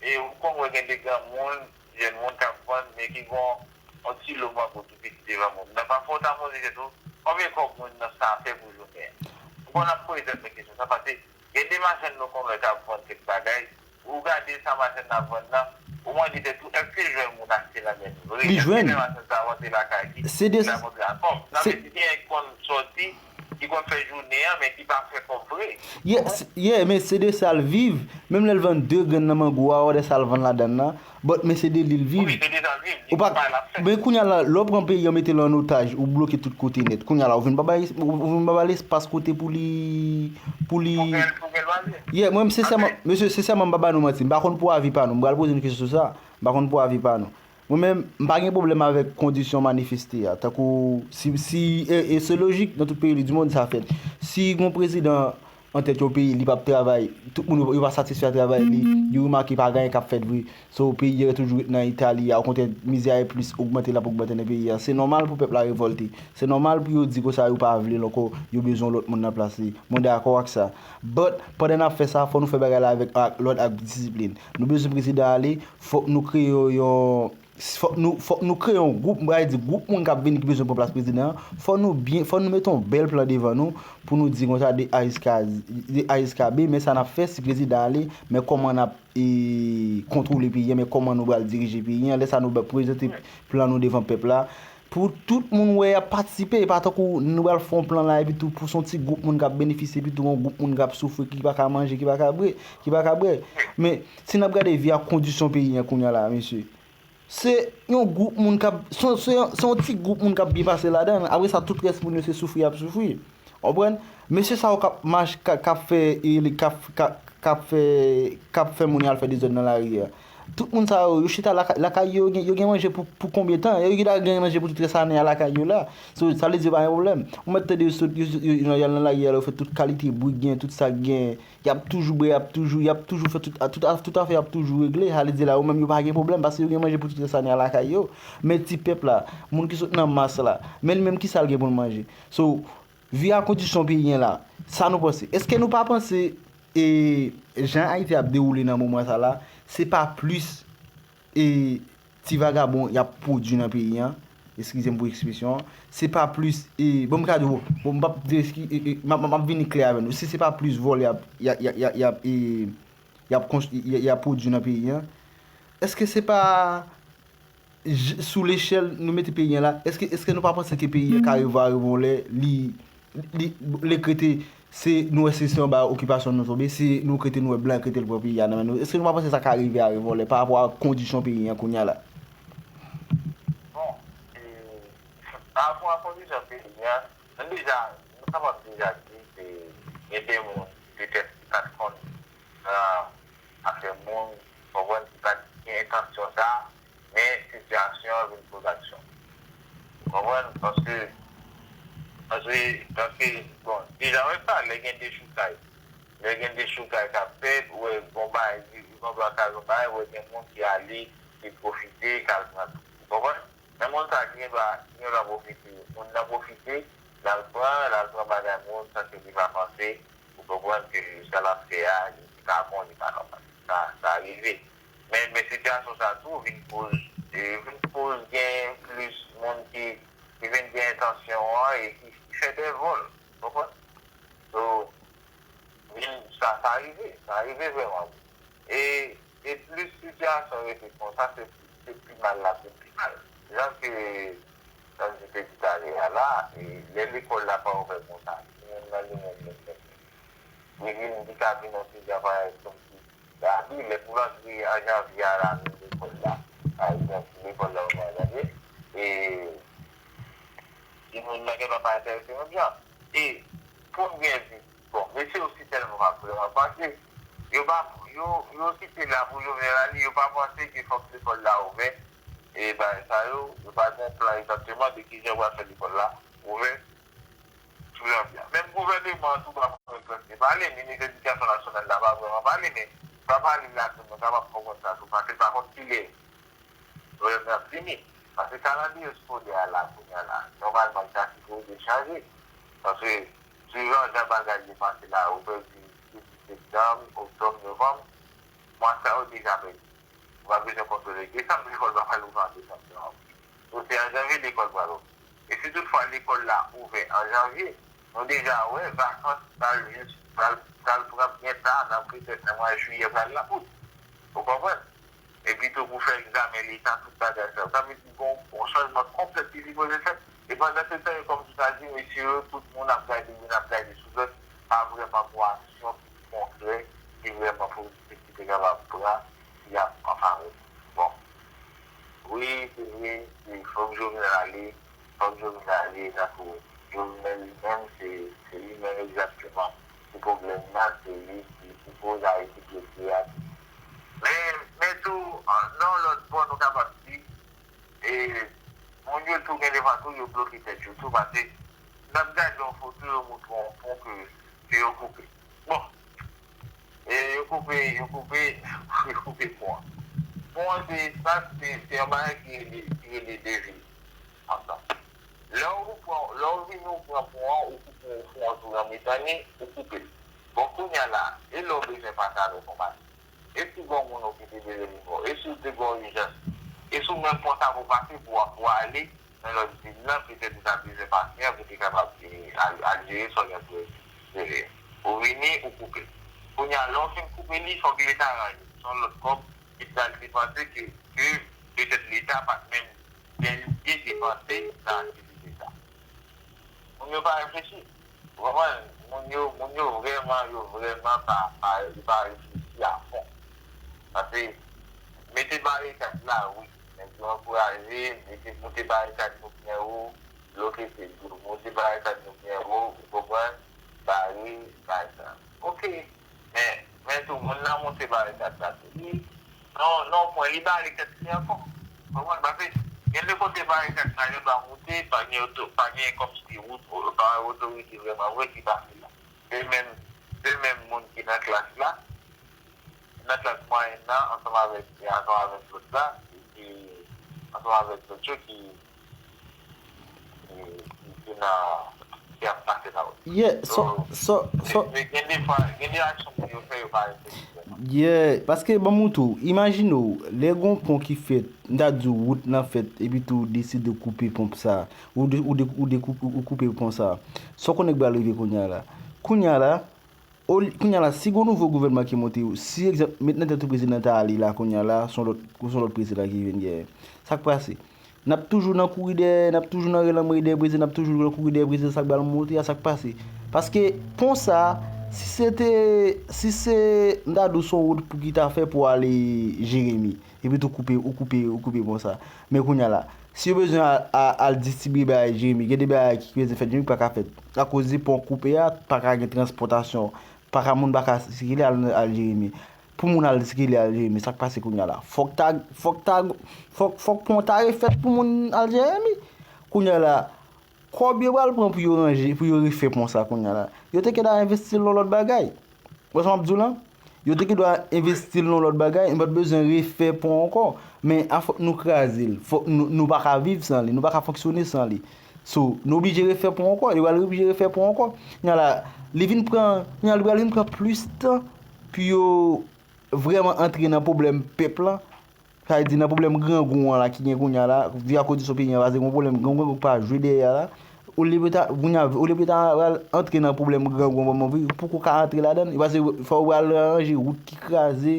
e ou konn wè gen de granmoun, jèn moun k ap vann, men ki gon yon ti lo mango tou piti devan moun nan. Pafwa, w ta poze tèt ou, konbyen kòb moun nan sa fè pou jounen an? Ou konn ap poze tèt mwen kesyon sa, paske gen de machann nou konn wè k ap vann kèk bagay, ou gade sa machann nan ap vann nan, ou mande tèt ou, èske l jwenn moun achte nan men l vre? Li jwenn. Èske lè machann sa rantre lakay li, li ap montre a kòb? Sa vle di gen nèg ki konn sòti, ki konn fè jounen an, men ki pa fè kòb vre. Yeah, yeah, men se de sa l viv. Menm lè l vann de grenn nan mango a, ou wè de sa l vann ladan l nan. But, men se de li l viv. Wi, se de sa l viv. Li pa, pa l ap fè. Men kounye a la, lè w pran peyi an, mete l an otaj, ou bloke tout kote nèt. Kounye a la, ou vin pa bay, ou vin pa bay l espas kote pou li, pou li. Pou fè l, pou fè l pase. Yeah, mwen, sensèman, mesye, sensèman, m pa ba nou manti. M pa konn pou avi pa nou. M pral poze nou kesyon sou sa. M pa konn pou avi pa nou. Mwen menm, m pa gen pwoblèm avèk kondisyon manifeste a. Tankou, si, si, e, e se lojik, nan tout peyi di mond sa fèt. Si gon prezidan an tèt yon peyi, li p ap travay, tout moun yo, yo pa satisfè a travay li, yo remake pa gen anyen k ap fèt vre. So, peyi a toujou ret nan eta li a, okontrè, mizè a plis ogmante, l ap ogmante nan peyi a. Se nòmal pou pèp la revòlte. Se nòmal pou yo di konsa yo pa vle l ankò, yo bezwen yon lòt moun nan plas li. Mwen dakò ak sa. But, pandan n ap fè sa, fò nou fè bagay la avèk ak lòd ak disiplin. Nou bezwen prezidan ale, fòk nou kreye yon, fòk nou, fòk nou kreye yon gwoup, mwen di gwoup moun k ap vini ki bezwen pran plas prezidan an. Fò nou byen, fò nou mete yon bèl plan devan nou pou nou di konsa de A jiska, de A jiska B, men sa n ap fè si prezidan ale, men kòman n ap, e, kontwole peyi a, men kòman nou pral dirije peyi a. Lè sa nou ba, prezante plan nou devan pèp la. Pou tout moun wè y ap patisipe, e pa tankou nou pral fè yon plan la, epi tou pou se yon ti gwoup moun k ap benefisye, epi tou yon gwoup moun k ap soufri, ki pa ka manje, ki pa ka bwè, ki pa ka bwè. Men, si n ap gade vi ak kondisyon peyi a kounye a la, mesye, se yon gwoup moun k ap, se, se, se yon ti gwoup moun k ap byen pase ladan l. Apre sa, tout rès moun yo se soufri y ap soufri. Konprann? Mesye sa yo k ap mach-, k ap, k ap fè, e, k ap, k ap, k ap fè, k ap fè moun yo al fè dezòd nan lari a. Tout moun sa yo, yo chita lakay, lakay yo, yo gen, yo gen manje pou, pou konbyen tan? Yo chita gen manje pou tout rès ane a lakay yo la. So, sa vle di yo pa gen pwoblèm. Ou mèt tande yo sot, yo, yo, yo, y al nan lari a, yo fè tout kalite bri k gen, tout sa k gen. Y ap toujou bwè, y ap toujou, y ap toujou fè tout, tout, tout afè y ap toujou regle. Sa vle di la, yo menm yo pa gen pwoblèm, paske yo gen manje pou tout rès ane a lakay yo. Men ti pèp la, moun ki sot nan mas la, men li menm kisa l gen pou l manje? So, vi a kondisyon peyi an la, sa nou panse? Èske nou pa panse, e, jan Ayiti ap dewoule nan moman sa la, se pa plis, e, ti vagabon y ap pwodui nan peyi an? Eskize m pou ekspresyon an. Se pa plis, e, bon, m ka di w, bon, m p ap di eski-, e, e, m ap, m ap vini klè avè nou. Si se pa plis vòlè y ap, y ap, y ap, y ap, y ap, e, y ap konst-, y, y ap pwodui nan peyi an, èske se pa j-, sou lechèl nou mete peyi an la, èske, èske nou pa panse ke peyi an ka rive, rive yon lè, li, li, li k rete, se, nou wè se, se anba okipasyon nou tonbe, se nou k rete, nou wè blan k rete l pran peyi a nan men nou? Èske nou pa panse sa ka rive, rive yon lè, pa rapò a kondisyon peyi an kounye a la? Bon, e, pa rapò a kondisyon peyi an, nou deja, nou kapab deja di ke gen de moun, petèt, ki pa t konn nan afè moun, konprann, ki pa t gen entansyon sa, men sitiyasyon an vin poze aksyon. Ou konprann? Paske, paske, paske, bon, deja, wè sa, lè gen dechoukay, lè gen dechoukay k ap fèt, ou wè, bon, bagay, li, li konn pa ka yon bagay, ou wè, gen moun ki ale, ki pwofite, k al pran tou. Ou konprann? Men moun sa ki gen dwa, ki gen dwa pwofite, moun nan pwofite, l al pran, l al pran bagay moun, san ke li pa panse, ou konprann ke sa l ap fè a, li pa bon, li pa nòmal. Sa, sa rive. Men, men sitiyasyon sa tou vin koz, e, vin koz gen plis moun ki, ki vin gen entansyon an e ki, ki fè dè vòl. Konprann? So, vin, sa, sa rive. Sa rive vrèman. E, e plis sitiyasyon rete konsa, se, se pi mal l ap vin pi mal. Jan ke Sandji te di talè a la, e lè lekòl la pa ouvè konsa, timoun nan li menm, menm, menm, li vin, li ka vin yon ti jan parèy kòmsi, abi, lè pou rantre an janvye a la, menm lekòl la, pa egzanp, lekòl la ouvè an janvye, e timoun nan gentan pa enterese menm jan. E pou m byen di, bon, mesye yo si tèlman pa vrèman pase, Yo pa, yo, yo kite la pou Jovenel ale, yo pa panse ke fòk lekòl la ouvè, e bagay sa yo, yo pa gen plan egzakteman de kijan yo pral fè lekòl la ouvè sou janvye a. Menm gouvèneman an tou pa pran egzakte pale, minis edikasyon nasyonal la pa vrèman pale, men pa pale ladan, nou kapab konprann sa tou, paske l pa konn kilè Gouvènman ap fini. Paske kalandriye eskolè a la, kounye a la, nòmalman, li ta sipoze chaje. Paske, swivan jan bagay yo pase la, ou pèdi depi septanm, oktòb, novanm, mwa sa yo deja pèdi. Ou pa bezwen kontwole. Desanm, lekòl pa pral ouvè an desanm, novanm. Donk, se an janvye lekòl pral ouvè. E si toutfwa lekòl la ouvè an janvye, nou deja wè vakans pral jis, pral, pral pran byen ta nan petèt nan mwa jiyè pral la, out. Ou konprann? Epi tou pou fè egzamen leta, tout bagay sa yo. Sa vle di gon, gon chanjman konplèt ki sipoze fèt. E pandan se tan, yo kòm si ta di, mesye yo, tout moun ap gade youn ap gade sou lòt, pa vrèman gon aksyon ki konkrè, ki vrèman pozitif ki te kapab pran, ki ap an favè. Bon. Wi, se vre, se fòk Jovenel ale, fòk Jovenel ale, tankou Jovenel li menm, se, se li menm egzakteman ki pwoblèm nan, se li ki sipoze arete dosye a. Men, men tou, nan yon lòt bò, nou kapab di, e, moun yo tou gen devan tou, yo bloke tèt yo tou, paske n ap gade yon foto, yo montre yon pon ke, ke yo koupe. Bon, e yo koupe, yo koupe, yo koupe pon an. Pon an, se espas, se, se yon bagay ki rele, ki rele devil ansanm. Lè w pran, lè w vini w pran pon an, ou koupe, ou fè yon tou nan mitan li, ou koupe l. Bon, kounye a la, e lè w bezwen pase avèk yon machin? E si gon moun ou kite bezwen li fè w? E si w te gon ijans? E si w menm pran sa pou w pase, pou w, pou w ale nan lòt vil nan, petèt ou ta bezwen pase an, pou te kapab, e, al, al jere sa w gen pou jere. Ou vini, ou koupe. Kounye a, lè w fin koupe li, fòk leta ranje. Se yon lòt kòb ki pral depanse ke, ke petèt leta pa t menm planifiye depanse nan aktivite sa. Moun yo pa reflechi. Ou konprann? Moun yo, moun yo vrèman, yo vrèman pa, pa, yo pa reflechi a fon. Paske mete barikad la, wi. Nèg yo ankouraje, mete, moute barikad nou byen wo, bloke se dlo, moute barikad nou byen wo, ou konprann? Bare, bare sa. Oke. Men, men tou, moun nan moute barikad la tou. Li, non, non, pwen li bare tèt li ankò. Konprann? Paske gen de kote barikad la, yo dwa moute, pa gen oto, pa gen kòmsi wout, o-, pa otorite vrèman vre ki pase la. Se menm, se menm moun ki nan klas la, nan klas mwayèn nan, ansanm avèk, ansanm avèk lòt la, epi ansanm avèk lòt yo ki, ki, ki, ki nan, ki ap pase la. Yeah, so, so, so, gen, gen de fwa, gen de aksyon moun yo fè, yo pa reflechi vrèman. Yeah, paske ban m tou, imajine w, lè gon pon ki fèt, m ta di w wout lan fèt, epi tou ou deside koupe pon sa, ou de, ou de, ou de koup-, ou koupe pon sa. Sa w konnen k pral rive kounye a la? Kounye a la, o, kounye a la, si gon nouvo gouvènman ki monte, si egzanp, met nan tèt ou prezidan ta ale la, kounye a la, se yon lòt, se yon lòt prezidan ki vin genyen. Sa k pase? N ap toujou nan kouri dèyè, n ap toujou nan rele anmwey dèyè prezidan, n ap toujou nan kouri dèyè prezidan, sa k pral monte a, sa k pase? Paske pon sa, si se te, si se, m ta di w se yon wout pou ki ta fè pou ale Jeremi, epi tou koupe, ou koupe, ou koupe pon sa. Men kounye a la, si yo bezwen al, al, al distribye bagay Jeremi, gen de bagay ki, ki bezwen fèt, Jeremi pa ka fèt. Akoz de pon koupe a, pa ka gen transpòtasyon, pa ka, moun pa ka sikile al, al Jeremi. Pou moun al sikile al Jeremi, sa k pase kounye a la? Fòk ta, fòk ta, fòk, fòk pon ta refèt pou moun al Jeremi. Kounye a la, kòb yo pral pran pou yo ranje, pou yo refè pon sa kounye a la, yo te ken ta envesti l nan lòt bagay. Wè sa m ap di w lan? Yo te gendwa envesti l nan lòt bagay, nou pa t bezwen refè pon ankò. Men a fòk nou kraze l, fòk nou, nou pa ka viv san li, nou pa ka fonksyone san li. So, nou oblije refè pon ankò, li pral oblije refè pon ankò. Kounye a la, li vin pran, kounye a li pral vin pran plis tan pou yo vrèman antre nan pwoblèm pèp lan. Sa vle di nan pwoblèm grangou an la ki gen kounye a la, vi akoz di sou peyi an, paske gen yon pwoblèm grangou, grangou pa jwe dèyè a la. Olye pou yo ta, kounye a, olye pou yo ta pral antre nan pwoblèm grangou an, pou yo ka antre ladan l, paske fò yo pral ranje wout ki kraze,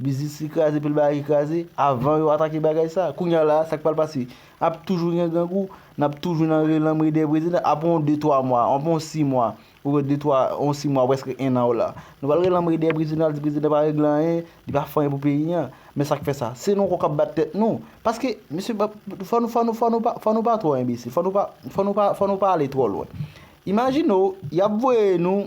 biznis ki kraze, pil bagay ki kraze, avan yo atake bagay sa. Kounye a la, sa k pral pase? Ap toujou gen grangou, n ap toujou nan rele anmwey dèyè prezidan, apre yon de twa mwa, apre yon sis mwa, ou wè de twa, yon sis mwa, prèske en an w la. Nou pral rele anmwey dèyè prezidan, al di prezidan pa regle anyen, li pa fè anyen pou peyi an. Men sa k fè sa? Se nou ankò k ap bat tèt nou. Paske, mesye, fò nou, fò nou, fò nou pa, fò nou pa twò enbesil. Fò nou pa, fò nou pa, fò nou pa ale twò lwen. Imajine w, y ap voye nou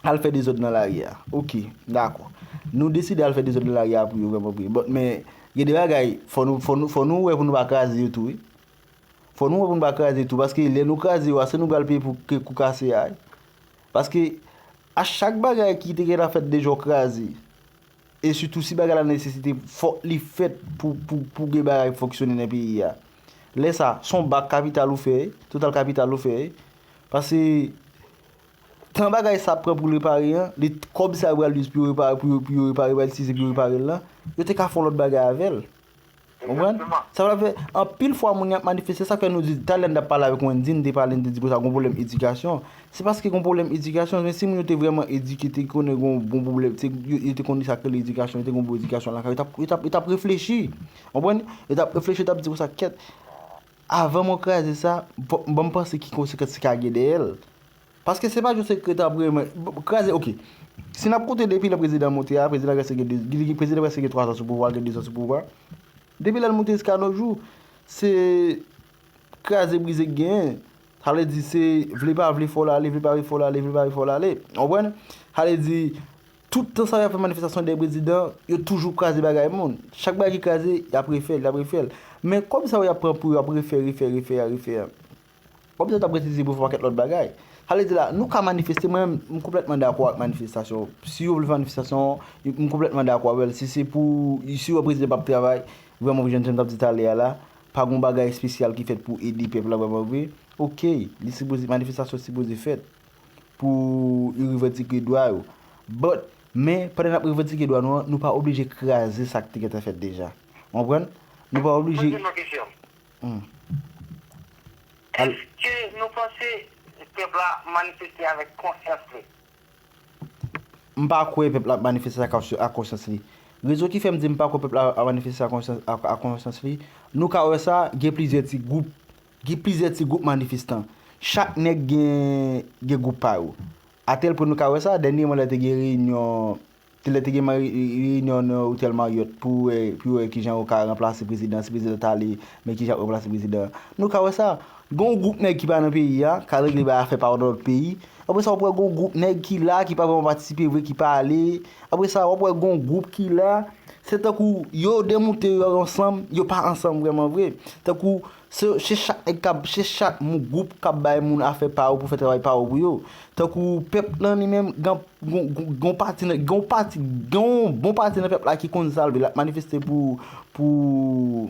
al fè dezòd nan lari a. Oke, dakò. Nou deside al fè dezòd nan lari a pou yo vrèman vre. But, men, gen de bagay, fò nou, fò nou, fò nou wè pou nou pa kraze yo tou, wi. Fò nou wè pou nou pa kraze tou, paske lè nou kraze yo a, se nou pral peye pou ke kou kase a, wi. Paske a chak bagay ki te gentan fèt deja w kraze, e sitou si bagay la nesesite, fòk li fèt pou, pou, pou gen bagay fonksyone nan peyi a. Lè sa, se yon bak kapital ou fè, total kapital ou fè, paske tan bagay sa ap pran pou repare an, li, kòb sa yo pral use pou yo repare, pou yo, pou yo repare, pral itilize pou yo repare l lan, yo te ka fè yon lòt bagay avè l. Konprann? Sa vle fè, anpil fwa moun y ap manifeste, sa fè nou di, talè n t ap pale avèk Wendy, n te pale, n te di konsa, gon pwoblèm edikasyon. Se paske gon pwoblèm edikasyon, men si moun yo te vrèman edike, te konnen gon, gon pwoblèm, te, yo, yo te konnen sa k rele edikasyon, yo te gon bon edikasyon lakay, yo t ap, yo t ap, yo t ap reflechi. Konprann? Yo t ap reflechi, yo t ap di konsa, kèt, avan mwen kraze sa, ban m panse ki konsekans ki ka gen dèyè l. Paske se pa jis se krete ap remen, kraze, oke. Si n ap konte depi lè prezidan monte a, prezidan prèske gen de, li gen, prezidan prèske gen twa zan sou pouvwa, gen de zan sou pouvwa. Depi lè l monte jiska no jou, se kraze brize k genyen. Sa vle di se vle pa vle fò l ale, vle pa vle fò l ale, vle pa vle fò l ale. Ou konprann? Sa vle di, tout tan sa yo ap fè manifestasyon dèyè prezidan, yo toujou kraze bagay moun. Chak bagay ki kraze, y ap refè l, y ap refè l. Men kòb sa yo y ap pran pou yo ap refè, refè, refè a, refè a. Kòb sa yo t ap rete pou fè yon pakèt lòt bagay. Sa vle di la, nou ka manifeste, mwen menm, m konplètman dakò ak manifestasyon. Si yo vle fè manifestasyon, m konplètman dakò avè l. Si se pou, si yo wè prezidan p ap travay, vrèman, jan m t ap di talè a la, pa gon bagay espesyal ki fèt pou ede pèp la vrèman vre. Oke, li sipoze, manifestasyon sipoze fèt pou yo revandike dwa yo. But, men, pandan n ap revandike dwa nou an, nou pa oblije kraze sa k te gentan fèt deja. Ou konprann? Nou pa oblije. Poze m yon kesyon. Hmm. Al- Èske nou panse pèp la manifeste avèk konsyans li? M pa kwè pèp la ap manifeste ak, ak konsyans li. Rezon ki fè m di m pa kwè pèp la ap manifeste ak konsyans, ak, ak konsyans li, nou ka wè sa, gen plizyè ti gwoup, gen plizyè ti gwoup manifestan. Chak nèg gen, gen gwoup pa yo. Atèl pwen nou ka wè sa, dènyèman lè te gen reyinyon, te lè te gen ma-, reyinyon nan otèl Marriott pou wè, pou wè kijan yo ka ranplase prezidan, si prezidan t ale, men kijan yo ranplase prezidan. Nou ka wè sa, gen yon gwoup nèg ki pa nan peyi a, k al regle bay afè pa yo nan lòt peyi. Apre sa, w ap wè gen yon gwoup nèg ki la, ki pa vrèman patisipe vre, ki pa ale. Apre sa, w ap wè gen yon gwoup ki la, se tankou yo demoute yo ansanm, yo pa ansanm vrèman vre. Tankou se, se chak nèg k ap, se chak moun, gwoup k ap bay moun afè pa yo pou fè travay pa yo pou yo. Tankou pèp lan li menm, gen, gen, gen, gen yon pati nan, gen yon pati, gen yon bon pati nan pèp la ki konn sa l vle, l ap manifeste pou, pou,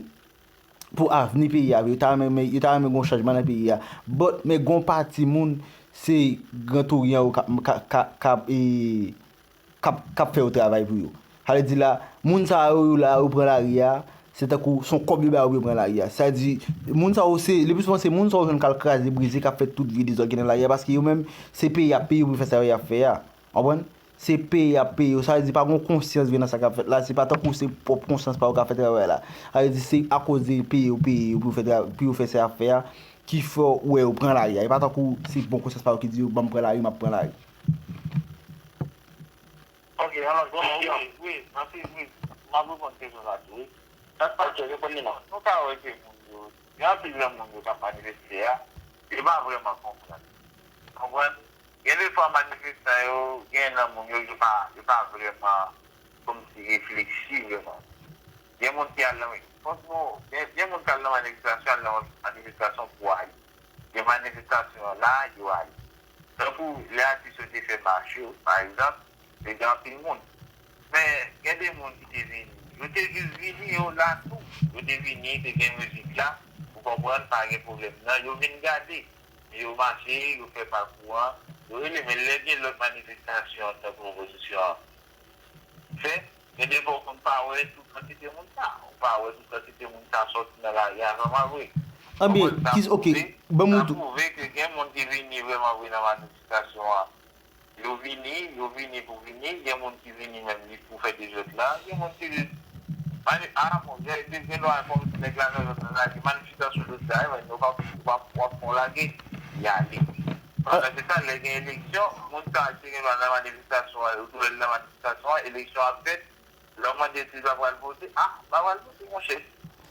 pou avni peyi a vre. Yo ta renmen, yo ta renmen gen yon chanjman nan peyi a. But, men gen yon pati moun, se Gran Toryan yo k ap, k ap, k ap, k ap, e, k ap, k ap fè yo travay pou yo. Sa vle di la, moun sa yo, yo la, yo pran lari a, se tankou se yon kòb yo ba yo pou yo pran lari a. Sa di, moun sa yo se, le pli souvan se moun sa yo jwenn k al kraze, brize, k ap fè tout vye dezòd ki nan lari a, paske yo menm, se peye y ap peye yo pou yo fè sa yo y ap fè a. Konprann? Se peye y ap peye yo. Sa vle di pa gen konsyans vre nan sa k ap fèt la, se pa tankou se pwòp konsyans pa yo k ap fè travay la. Sa vle di se akoz peye yo peye yo pou yo fè tra-, pou yo fè sa y ap fè a, ki fè w wè yo pran lari a. E pa tankou se bon konsyans pa yo ki di yo, "Ban m pran lari, m ap pran lari." Ok, alò, bon, wi, wi, anpil, wi. M ap reponn kesyon sa tou, wi. Sa k pase, reponn li non. Nou ka wè ke moun yo, gen anpil granmoun yo k ap manifeste a, yo pa vrèman konprann. Konprann? Gen de fwa manifestan yo, gen nan moun yo, yo pa, yo pa vrèman kòmsi reflechi vrèman. Gen moun ki al nan, franchman, gen, gen moun ki al nan manifestasyon, al nan manifestasyon pou ale. Gen manifestasyon an la, yo ale. Tankou lè atis yo te fè mach yo, pa egzanp, te gen anpil moun. Men, gen de moun ki te vini. Yo te jis vini, yo la tou. Yo te vini, te gen mizik la. Ou konprann, pa gen pwoblèm nan. Yo vin gade. Men yo mache, yo fè pakou an. Yo rele, men lè gen lòt manifestasyon, tankou opozisyon an fè, gen de fwa ou konn pa wè tout kantite moun sa. Ou pa wè tout kantite moun sa sòti nan lari a vrèman vre. Anben, kis, ok, ban m sa pwouve ke gen moun ki vini vrèman vre nan manifestasyon an. Yo vini, yo vini pou vini, gen moun ki vini menm li pou fè dezòd la, gen moun ki vini, mani-, a, bon, gen, gen, gen dwa kòmsi nèg la nan zòn nan lage, manifestasyon jodi a, men nou pa, w ap, w ap fè w lage, y ale. Pandan se tan, lè gen eleksyon, moun sa ki te gen dwa nan manifestasyon an, yo tou wè l nan manifestasyon an, eleksyon ap fèt, lè w mande si l pa pral vote, a, pa pral vote, monchè.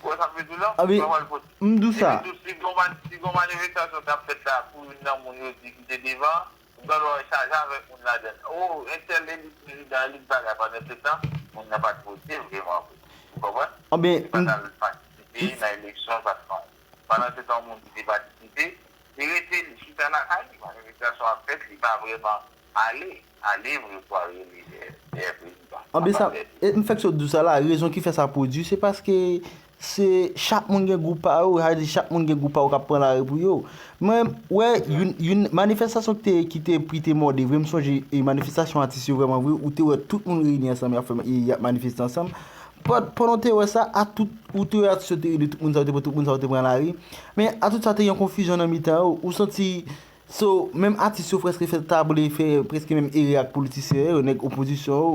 Ou wè sa m vle di w la? Anben, pa pral vote. M di w sa. Epi tou, si gon man-, si gon manifestasyon k ap fèt la, pou youn nan moun yo di ki te devan, Lòt bò, chaje avèk moun ladan l. O, entèl elit prezidan, elit bagay, pandan se tan, moun nan pa t vote vreman vre. Ou konprann? Anben, li pa t al patisipe nan eleksyon, li pa t fè anyen. Pandan se tan, yon moun ki te patisipe, li rete, li chita lakay li, manifestasyon ap fèt, li pa vreman ale, ale vre pou al rele, eh, eh, prezidan. Anben, sa, e m fèk sot di w sa la, rezon ki fè sa pwodui, se paske se chak moun gen gwoup pa yo, sa vle di chak moun gen gwoup pa yo k ap pran lari pou yo. Mwen, wè, youn, youn, manifestasyon ki te, ki te pri te mòde vre, m sonje, e manifestasyon atis yo vrèman vre, ou te wè tout moun reyini ansanm, y ap fè, y ap manifeste ansanm. Pandan w te wè sa, a tout, ou te wè atis yo te rele tout moun sa yo te pran, tout moun sa yo te pran lari. Men, a tout sa, te gen konfizyon nan mitan yo, ou santi So, menm atis yo prèske fè, ta vle fè prèske menm erè ak politisyen yo, nèg opozisyon yo.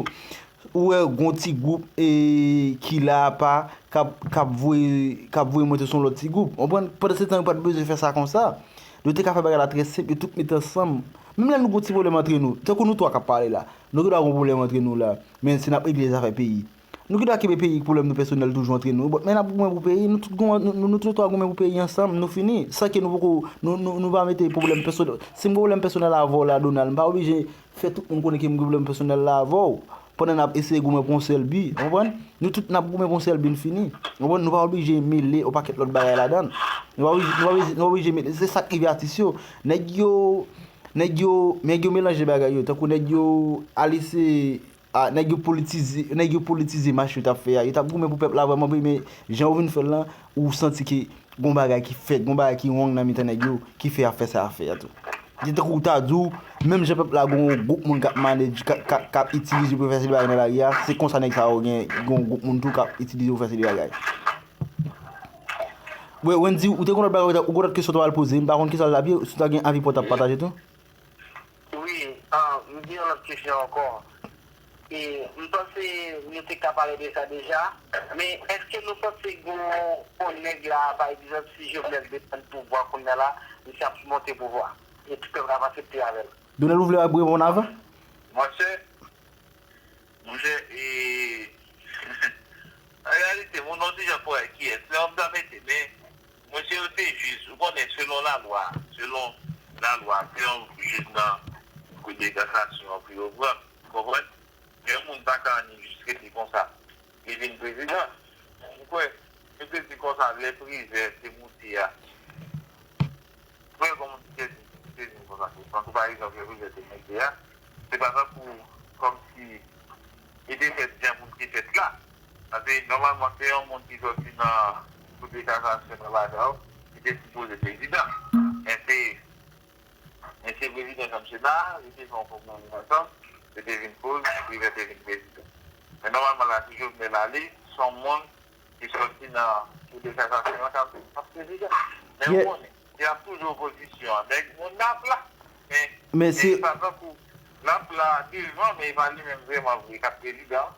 Ou wè, gon ti gwoup, e, ki la apa, k ap, k ap voye, k ap voye monte sou lòt ti gwoup. Konprann? Pandan se tan, yo pa t bezwen fè sa konsa. Yo te ka fè bagay la trè senp, yo tout mete ansanm. Menm lè nou gon ti pwoblèm antre nou, tankou nou twa k ap pale la, nou gen dwa gon pwoblèm antre nou la, men se n ap regle zafè peyi. Nou gen dwa kenbe peyi pou pwoblèm nou pèsonèl toujou antre nou. Bon, men n ap goumen pou peyi, nou tout goumen, nou, nou, nou tout twa goumen pou peyi ansanm, nou fini. San ke nou poko, nou, nou, nou pa mete pwoblèm pèsonèl. Si m gen pwoblèm pèsonèl avè w la, Donald, m pa oblije fè tout moun konnen ke m gen pwoblèm pèsonèl la avè w. Pandan n ap eseye goumen pou yon sèl bi, w konprann? Nou tout n ap goumen pou yon sèl bi, n fini. W konprann? Nou pa oblije mele yon pakèt lòt bagay ladan l. Nou pa oblije, nou pa oblije, nou pa oblije mele. Se sa k rive atis yo. Nèg yo, nèg yo, nèg yo melanje bagay yo. Tankou nèg yo al eseye A, nèg yo politize, nèg yo politize mach yo t ap fè a. Yo t ap goumen pou pèp la vrèman vre, men jan yo vin fè l lan, ou santi ke gon bagay ki fèt, gon bagay ki wrong nan mitan nèg yo, ki fè y ap fè sa y ap fè a tou. Se tankou w ta di w, menm jan pèp la gon gwoup moun k ap manage, k ap, k ap, k ap itilize yo pou fè seri de bagay nan lari a, se konsa nèg sa yo gen, gon gwoup moun tou k ap itilize yo pou fè seri de bagay. Wi, Wendy, ou te gon lòt bagay, ou gon lòt kesyon w ta pral poze, m pa konn kisa l t ap ye, si w ta gen avi pa w t ap pataje tou. Wi, ah, m gen yon lòt kesyon ankò. E, m panse nou te ka pale de sa deja, men èske nou panse gon, gon nèg la, pa egzanp, si Jovenel te pran pouvwa kounye a la, misye ap monte pouvwa, e tout pèp la ap aksepte avè l? Donald, ou vle reponn avan? Monchè, monchè, e, an reyalite, moun nan ti jan pou wè kiyès, lè w ap mete, men, mesye yo te jij, ou konnen, selon lalwa, selon lalwa, se yon jij nan kou de kasasyon an pou yo pran, ou konprann? Men yon moun pa ka annik jis rete konsa, li vin prezidan. Ou kwè, yo te di konsa, lè Privè te moute a, Prè kòm moun ki te di, ki te di m konsa, se tankou pa egzanp, lè Privè te monte a, se pa tankou kòmsi li te fèt jan pou l te fèt la. Paske nòmalman, se yon moun ki sòti nan Kou de Kasasyon nan bagay yo, ki te sipoze prezidan. Men se, men se prezidan Janm Sena, li te fè yon konpwomi ansanm, yo te vin koz, Privè te vin prezidan. Men nòmalman la, si Jovenel ale, se yon moun ki sòti nan Kou de Kasasyon an k ap, k ap prezidan. Men ou konnen, se ap toujou opozisyon an. Nèg moun n ap la, men, men se pa tankou n ap la devan, men e pa li menm vrèman vre k ap prezidan.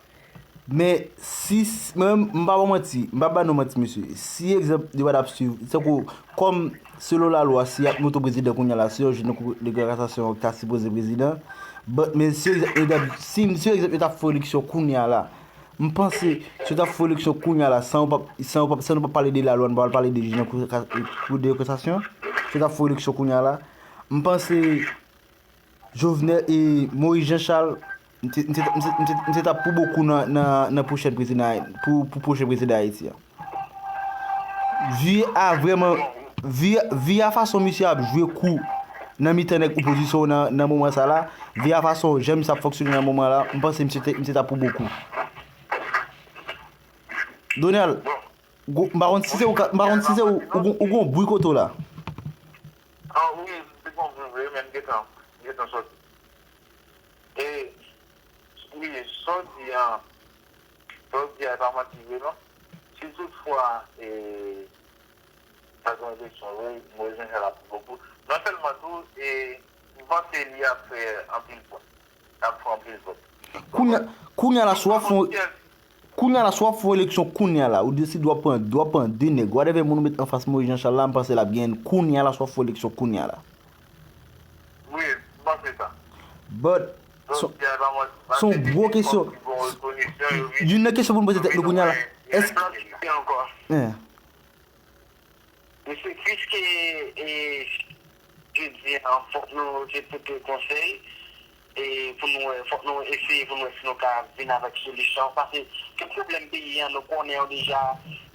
Men si, mwen, m pa ba w manti, m pa ba nou manti, mesye. Si egzanp, yo pa t ap swiv, tankou, kòm, selon lalwa, si y ap monte prezidan kounye a la, se yon jij nan Kou de Kasasyon k ta sipoze prezidan. But, men si egzanp, yo t ap, si, si egzanp, yo t ap fè eleksyon kounye a la, M panse, si yo t ap fè eleksyon kounye a la, san yo p ap, san yo p ap, san nou p ap pale de lalwa, nou p ap pale de jij nan kou, kou de kasasyon, si yo t ap fè eleksyon kounye a la, m panse Jovenel e Moïse Jean Charles, m te, m te, m te, m te, m te t ap pou bokou nan, nan, nan pwochèn prezidan, pou, pou pwochen prezidan Ayiti a. Vi a vrèman, vi, vi a fason misye ap jwe kou nan mitan nèg opozisyon yo nan, nan moman sa la, vi a fason jan misye ap fonksyone nan moman la, m panse misye te, misye t ap pou bokou. Donald, gwo, m pa konn si se ou ka, m pa konn si se ou, ou gon, ou gon bri kote w la. Ah wi, m te gon bri vre, men m gentan, m gentan sòti. E, wi, sa w di a, sa w di a, e pa manti vre non. Si toutfwa, e, pa gen eleksyon vre, Moïse Jean Charles ap pou bokou. Non sèlman tou, e, m panse li ap fè anpil pwen. L ap fè anpil vòt. Kounye a, kounye a la, si w ap fè yon, kounye a la, si w ap fè yon eleksyon kounye a la, ou deside w ap pran, w ap pran de nèg, whatever moun ou met anfas Moïse Jean Charles la, m panse l ap genyen l kounye a la, si w ap fè yon eleksyon kounye a la. Wi, m panse sa. But, se, se yon gwo kesyon. Youn nan kesyon pou n poze tèt nou kounye a la, èske, eh. Mesye, piske, e, jodi a, fòk nou se pote konsèy, e pou nou wè, fòk nou eseye pou nou wè si nou ka vin avèk solisyon. Paske tout pwoblèm peyi an, nou konnen yo deja,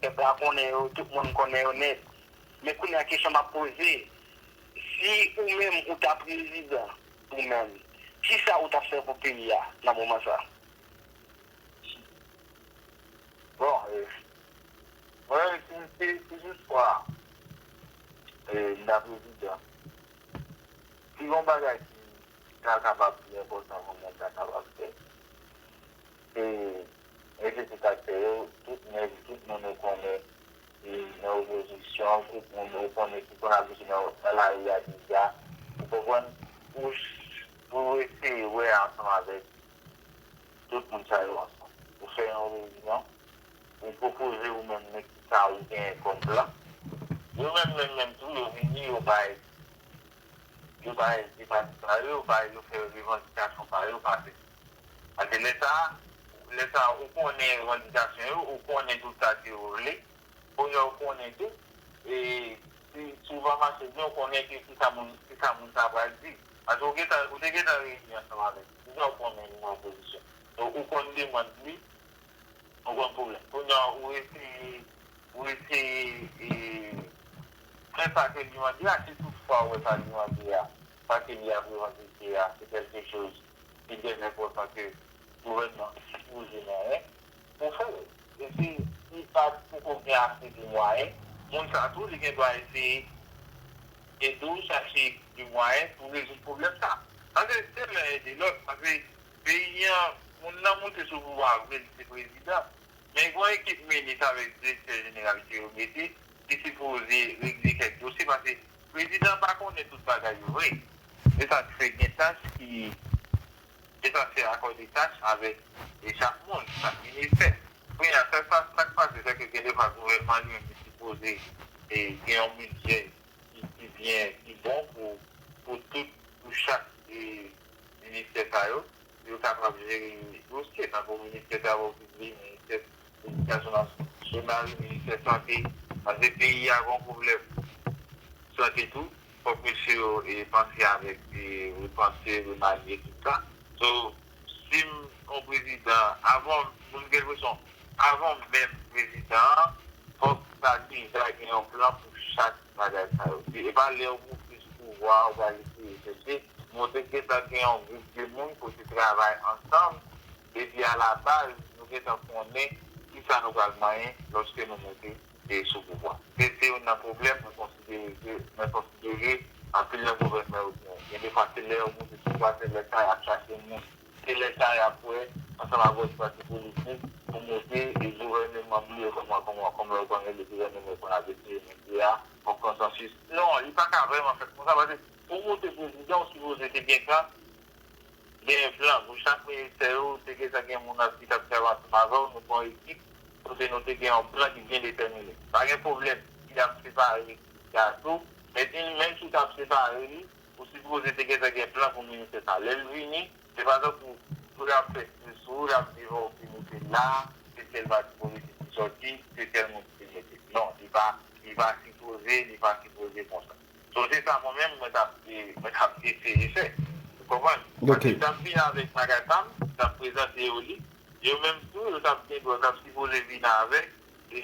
pèp la konnen yo, tout moun konnen yo nèt. Men kounye a kesyon m ap poze, si ou menm ou ta prezidan, ou menm, kisa ou t ap fè pou peyi a nan moman sa? Bon, e, mwen, si, si, si toutfwa e, m ta prezidan, si gon bagay ki ta kapab pi enpòtan pou mwen ta kapab fè, se envite tout aktè yo, tout nèg, tout moun ou konnen ki nan opozisyon, tout moun ou konnen ki konn abitye nan, nan lari a deja, ou konprann, pou, pou eseye wè ansanm avèk tout moun sa yo ansanm. Ou fè yon reyinyon, ou pwopoze ou menm men kisa ou genyen kòm plan. Yo menm, menm, menm tou, yo vini, yo bay, yo bay depatman pa yo, yo bay, yo fè revandikasyon pa yo pase. Paske lè sa, lè sa, ou konnen revandikasyon yo, ou konnen tout sa ke yo vle, kounye a ou konnen tou, e si, si w pa mache byen, ou konnen ke kisa moun, kisa moun sa pral di. Paske ou gentan, ou te gentan reyini ansanm avèk li. Deja ou konnen li nan opozisyon. Donk, ou konn demann li, ou konn pwoblèm. Kounye a, ou eseye, ou eseye e, fè sa ke li mande a, si toutfwa ou wè sa li mande a, sa ke li ap revandike a, se kèlke choz ki byen enpòtan ke gouvènman sipoze genyen pou fè l. E si li pa poko gen ase de mwayen, moun sa tou, li gen dwa eseye ede w chache de mwayen pou rezoud pwoblèm sa. Paske se len ede lòt, paske peyi an, moun nan moute sou pouvwa a vre, li se prezidan. Men gen yon ekip minis avèk direktè jeneral ke yo mete, ki sipoze regle kèk dosye, paske prezidan pa konnen tout bagay yo vre. Se sa k fè gen tach ki, se sa k fè akòde tach avèk e chak moun, chak ministè. Kounye a, sa, sa, sa k pase, se ke gen de fwa gouvènman li menm li sipoze e, gen yon bidjè ki, ki byen, ki bon pou, pou tout, pou chak e, ministè sa yo, pou yo kapab jere dosye, tankou ministè travo piblik, ministè edikasyon nasyonal, ministè sante, paske peyi a gen yon pwoblèm sante tou, fòk mesye yo e, panse avèk, e, repanse, remanye tout sa. So, si m yon prezidan, avan, moun gen enpresyon, avan menm prezidan an, fòk sa deja gen yon plan pou chak bagay sa yo. E pa lè ou moute sou pouvwa a, ou pral eseye chèche. Men ou te gentan gen yon gwoup de moun kote travay ansanm, depi a la baz, nou gentan konnen kisa nou pral manyen lòske nou moute e sou pouvwa. Se, se youn nan pwoblèm mwen konsidere ke, mwen konsidere anpil nan gouvènman yo genyen. Gen de fwa se lè yo moute sou pouvwa, se lè sa y ap chache moun. Se lè sa y ap wè, ansanm avèk pati politik, pou moute e gouvèneman bliye kòman, kòman, kòman yo konn rele gouvèneman yo konn ap eseye moute a, yon konsansis. Non, li pa ka vrèman fèt konsa, paske pou moute prezidan, ou sipoze te gentan gen plan pou chak ministè yo, ou te gentan gen moun ki t ap travay ansanm avè w, nou gen yon ekip, kote nou te gen yon plan ki byen detèmine. Pa gen pwoblèm, si y ap separe gato, men si, menm si w t ap separe li, ou sipoze te gentan gen plan pou ministè sa. Lè l vini, se pa tankou pou l ap fè sou ou, l ap di, o, se nou te la, se tèl pati politik ki sòti, se tèl moun ki te mete. Non, li pa, li pa sipoze, li pa sipoze konsa. So, se sa mwen menm, mwen t ap, mwen t ap eseye fè. Ou konprann? Paske m t ap vin avèk bagay pa m, m t ap prezante yo li. Yo menm tou, yo t ap gen dwa, yo t ap sipoze vin avèk e,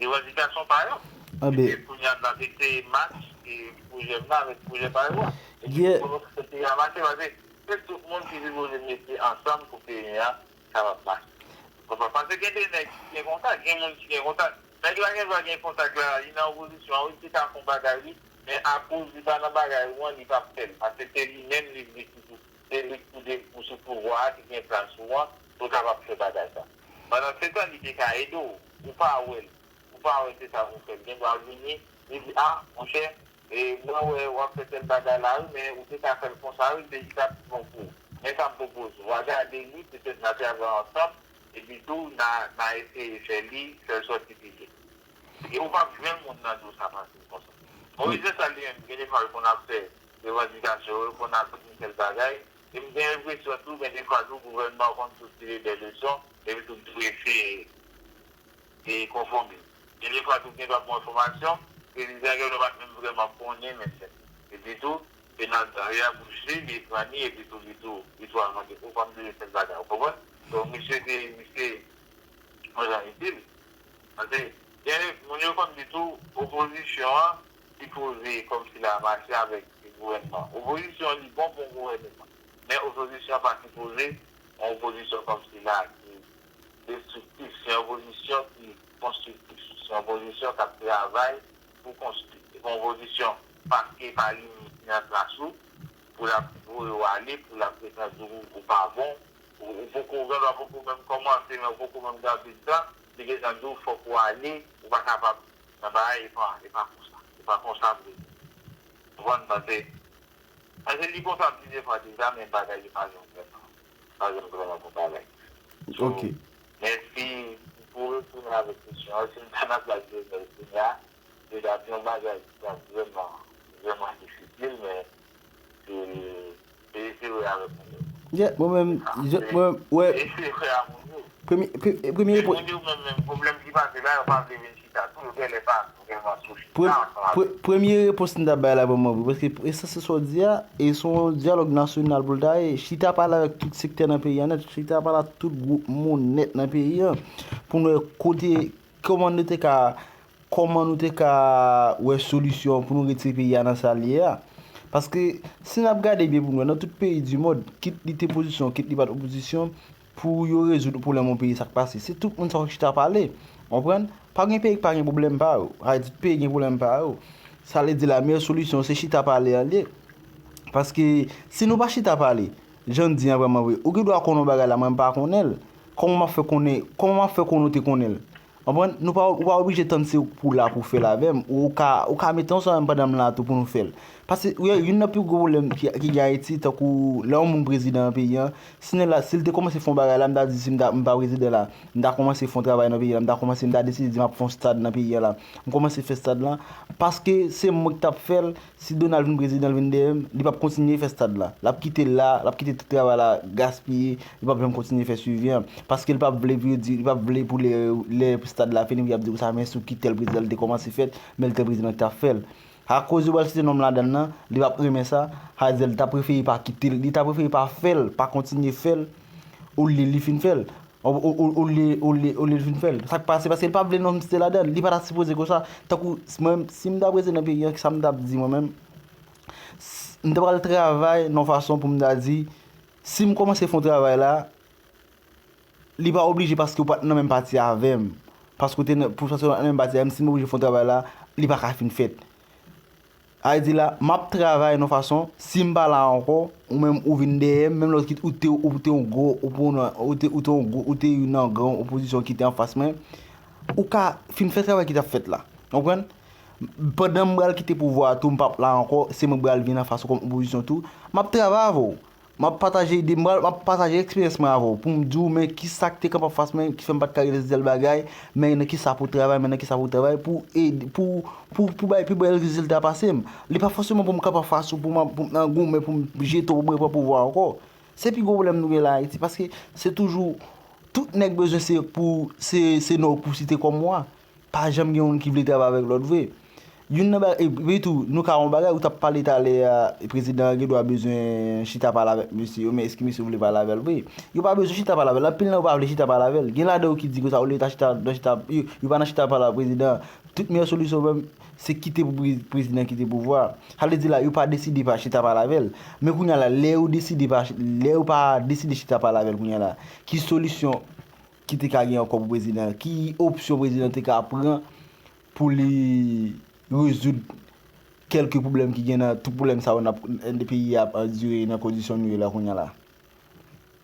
revandikasyon pa yo. Epi kounye a, n ap eseye match e, pwojè m nan avèk pwojè pa yo a. Epi pou nou fè peyi a mache, paske se tout moun ki sipoze mete ansanm pou peyi a kapab mache. Konprann? Paske gen de nèg ki gen kontak, gen moun ki gen kontak. Nèg la gen dwa gen kontak la, li nan opozisyon an, wi, li te ka fè yon bagay, wi, men akoz li pa nan bagay ou an, li p ap fè l. Paske se li menm li vle ki pou, se li ki pou de, pou sou pouvwa a, ki gen plan sou an, pou l kapab fè bagay sa. Pandan se tan, li te ka ede w, ou pa wè l, ou pa wè se sa pou fè l. Gen dwa vini, li di, a, monchè, e, mwen wè w ap fè tèl bagay la, wi, men ou te ka fè l konsa, wi, li te, li t ap pi bon pou ou. Men sa m pwopoze w, w a gade li, petèt n a travay ansanm, epi tou, n a, n a eseye fè li, fè l sòti pi byen. E ou p ap jwenn moun nan di w sa fasil konsa. Moyiz Desalin li menm, gen de fwa l konn ap fè revandikasyon, l konn ap di tèl bagay, e m gen enpresyon tou, gen de fwa tou, gouvènman an konn tou tire de leson, epi tou tou eseye e konfòme. Gen de fwa tou, gen dwa bon enfòmasyon, Prezidan Guèdo pa t menm vrèman konnen, men se, epi tou, se nan dèyè bouch li, li pran li, epi tou, li tou, li tou al mande, ou pa m bezwen sèl bagay, ou konprann? Donk, misye te, misye, yon jan itil. Paske, gen moun yo konn di tou, opozisyon an, sipoze, kòmsi l ap mache avèk gouvènman. Opozisyon an, li bon pou gouvènman. Men opozisyon an pa sipoze, yon opozisyon kòmsi la, ki destriktif, se yon opozisyon ki konstriktif, se yon opozisyon k ap travay pou konstwi. Se pa yon opozisyon paske pa li menm ki nan plas ou, pou l ap voye w ale, pou l ap gentan di w ou pa bon, ou, ou poko, ou gendwa poko menm kòmanse, men ou poko menm gen anpil tan, li gentan di w fòk ou ale, ou pa kapab nan bagay, e pa, e pa konsa, e pa konsa vre. Ou konprann? Paske, paske li konsa plizyè fwa deja, men bagay li pa janm vrèman, pa janm vrèman bon bagay. So, Ok. Men si, pou retounen avèk kesyon an, si m ta nan plas Jovenel kounye a, se t ap yon bagay ki t ap vrèman, vrèman difisil, men se, se eseye avèk moun yo. Yeah, mwen menm, je, mwen, wè, Eseye avèk moun yo. premye, pre- premye Men repo- moun yo menm, menm pwoblèm ki pase la, yo pa vle vin chita tou, yo genlè pa, yo genlman sou chita pre- ansanm avèk pre- premye repons m t ap bay la pou mwen, paske e sa se sa w di a, e se yon dyalòg nasyonal pou l ta ye. Chita pale avèk tout sektè nan peyi a nèt, chita pale ak tout gwoup moun nèt nan peyi a, pou nou wè kote, kòman nou te ka, kòman nou te ka wè solisyon pou nou retire peyi a nan sa l ye a. Paske, si n ap gade byen pou nou wè, nan tout peyi di mond, kit li te pozisyon, kit li pa t opozisyon, pou yo rezoud pwoblèm yon peyi, sa k pase, se tout moun sa yo chita pale. Konprann? Pa gen peyi ki pa gen pwoblèm pa yo. Ayiti, tout peyi gen pwoblèm pa yo. Sa vle di la meyè solisyon se chita pale a l ye. Paske si nou pa chita pale, jan n di an vrèman vre, ou gen dwa konnen yon bagay la, mwen m pa konnen l. Kòman m ap fè konnen, kòman m ap fè konnen w te konnen l? Konprann? Nou pa, ou pa oblije tann se pou la pou fè l avè m. Ou ka, ou ka mete ansanm avè m pandan m la tou pou nou fè l. Paske, wi, youn nan pi gwo pwoblèm ki, ki gen Ayiti, tankou lè yon moun prezidan nan peyi an, si nèg la, si l te kòmanse fè yon bagay la, m ta di, si m ta, m pa prezidan la, m ta kòmanse fè yon travay nan peyi la, m ta kòmanse, m ta deside di m ap fè yon stad nan peyi an la. M kòmanse fè stad la, paske se mwen ki t ap fè l, si Donald vin prezidan, l vin dèyè m, li p ap kontinye fè stad la. L ap kite l la, l ap kite tout travay la gaspiye, li p ap janm kontinye fè swivi an. Paske l p ap vle pou yo di, li p ap vle pou lè, lè stad la fini, pou y ap di konsa, men sou ki tèl prezidan l te kòmanse fèt, men l tèl prezidan ki t ap fè l. Akoz yo pral site non m ladan l nan, li p ap renmen sa, sa vle di l ta prefere pa kite l, li ta prefere pa fè l, pa kontinye fè l, olye li fin fè l. O- o- o- Olye, olye, olye l fin fè l. Sa k pase, paske l pa vle non m site ladan l. Li pa ta sipoze konsa. Tankou, mwen, si m ta prezidan peyi an, sa m t ap di mwen menm, s- m ta pral travay nan yon fason pou m ta di, si m kòmanse fè yon travay la, li pa oblije paske w pa t nan menm pati avè m. Paske w te nan, pou, paske w nan menm pati avè m, si m oblije fè yon travay la, li pa ka fin fèt. Sa vle di la, m ap travay nan fason, si m pa la ankò, ou menm ou vin dèyè m, menm lè ou te, ou te yon gwo oponan, ou te, ou te yon gwo, ou te youn nan gran opozisyon ki te anfas mwen, ou ka fin fè travay ki t ap fèt la. Konprann? Pandan m pral kite pouvwa a tou, m p ap la ankò, se mwen k pral vin anfas ou kòm opozisyon tou, m ap travay avè w. M ap pataje ide m, m ap pataje eksperyans mwen avè w pou m di w, men kisa k te kanpe anfas mwen ki fè m pa t ka realize tèl bagay, men nan kisa pou w travay, men nan kisa pou w travay pou ede, pou, pou, pou bay pi bèl rezilta pase m. Li pa fòseman pou m kanpe anfas ou, pou m, pou m nan goumen, pou m jete w, pou m reprann pouvwa ankò. Se pi gwo pwoblèm nou gen la Ayiti, paske se toujou, tout nèg bezwen se pou, se, se non pou site kòm wa. Pa janm gen youn ki vle travay avèk lòt vre. Youn nan bagay, epi tou, nou ka wè yon bagay, ou t ap pale talè a, prezidan an gen dwa bezwen chita pale avèk mesye yo, men èske mesye yo vle pale avè l vre? Yo pa bezwen chita pale avè l, anpil nan yo pa vle chita pale avè l. Gen ladan yo ki di konsa, olye yo ta chita, nan chita, yo, yo pa nan chita pale ak prezidan an. Tout meyè solisyon menm, se kite pou pre- prezidan kite pouvwa a. Sa vle di la, yo pa deside pa chita pale avè l. Men kounye a la, lè yo deside pa, lè yo pa deside chita pale avè l kounye a la, ki solisyon ki te ka gen ankò pou prezidan an? Ki opsyon prezidan te ka pran pou li rezoud kèlke pwoblèm ki gen nan tout pwoblèm sa yo n ap, peyi a ap andire nan kondisyon nou ye la kounye a la?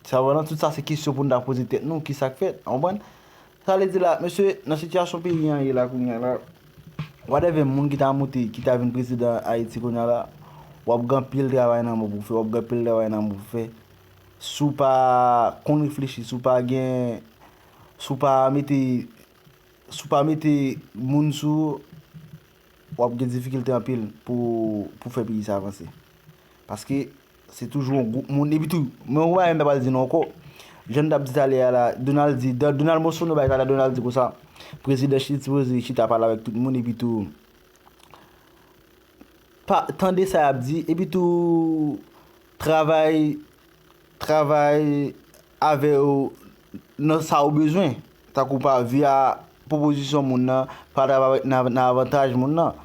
Sa vre non, tout sa se kesyon pou n ta poze tèt nou, ki sa k fèt, w konprann? Sa vle di la, mesye, nan sitiyasyon peyi an ye la kounye a la, whatever moun ki ta moute, ki ta vin prezidan Ayiti kounye a la, w ap gen anpil travay nan men w pou w fè, w ap gen anpil travay nan men w pou w fè. Si w pa konn reflechi, si w pa gen, si w pa mete, si w pa mete moun sou ou, w ap gen difikilte anpil pou, pou fè peyi sa avanse. Paske se toujou yon gwoup moun. Epi tou, men yon bagay m ta pral di nou ankò. Jan n t ap di talè a la, Donald di, Don- Donald Monson, nou bay talè, Donald di konsa, prezidan Chili sipoze chita pale avèk tout moun, epi tou, pa, tande sa y ap di, epi tou travay, travay avè yo nan sa ou bezwen. Tankou pa via pwopozisyon moun nan, pa travay nan, nan avantaj moun nan.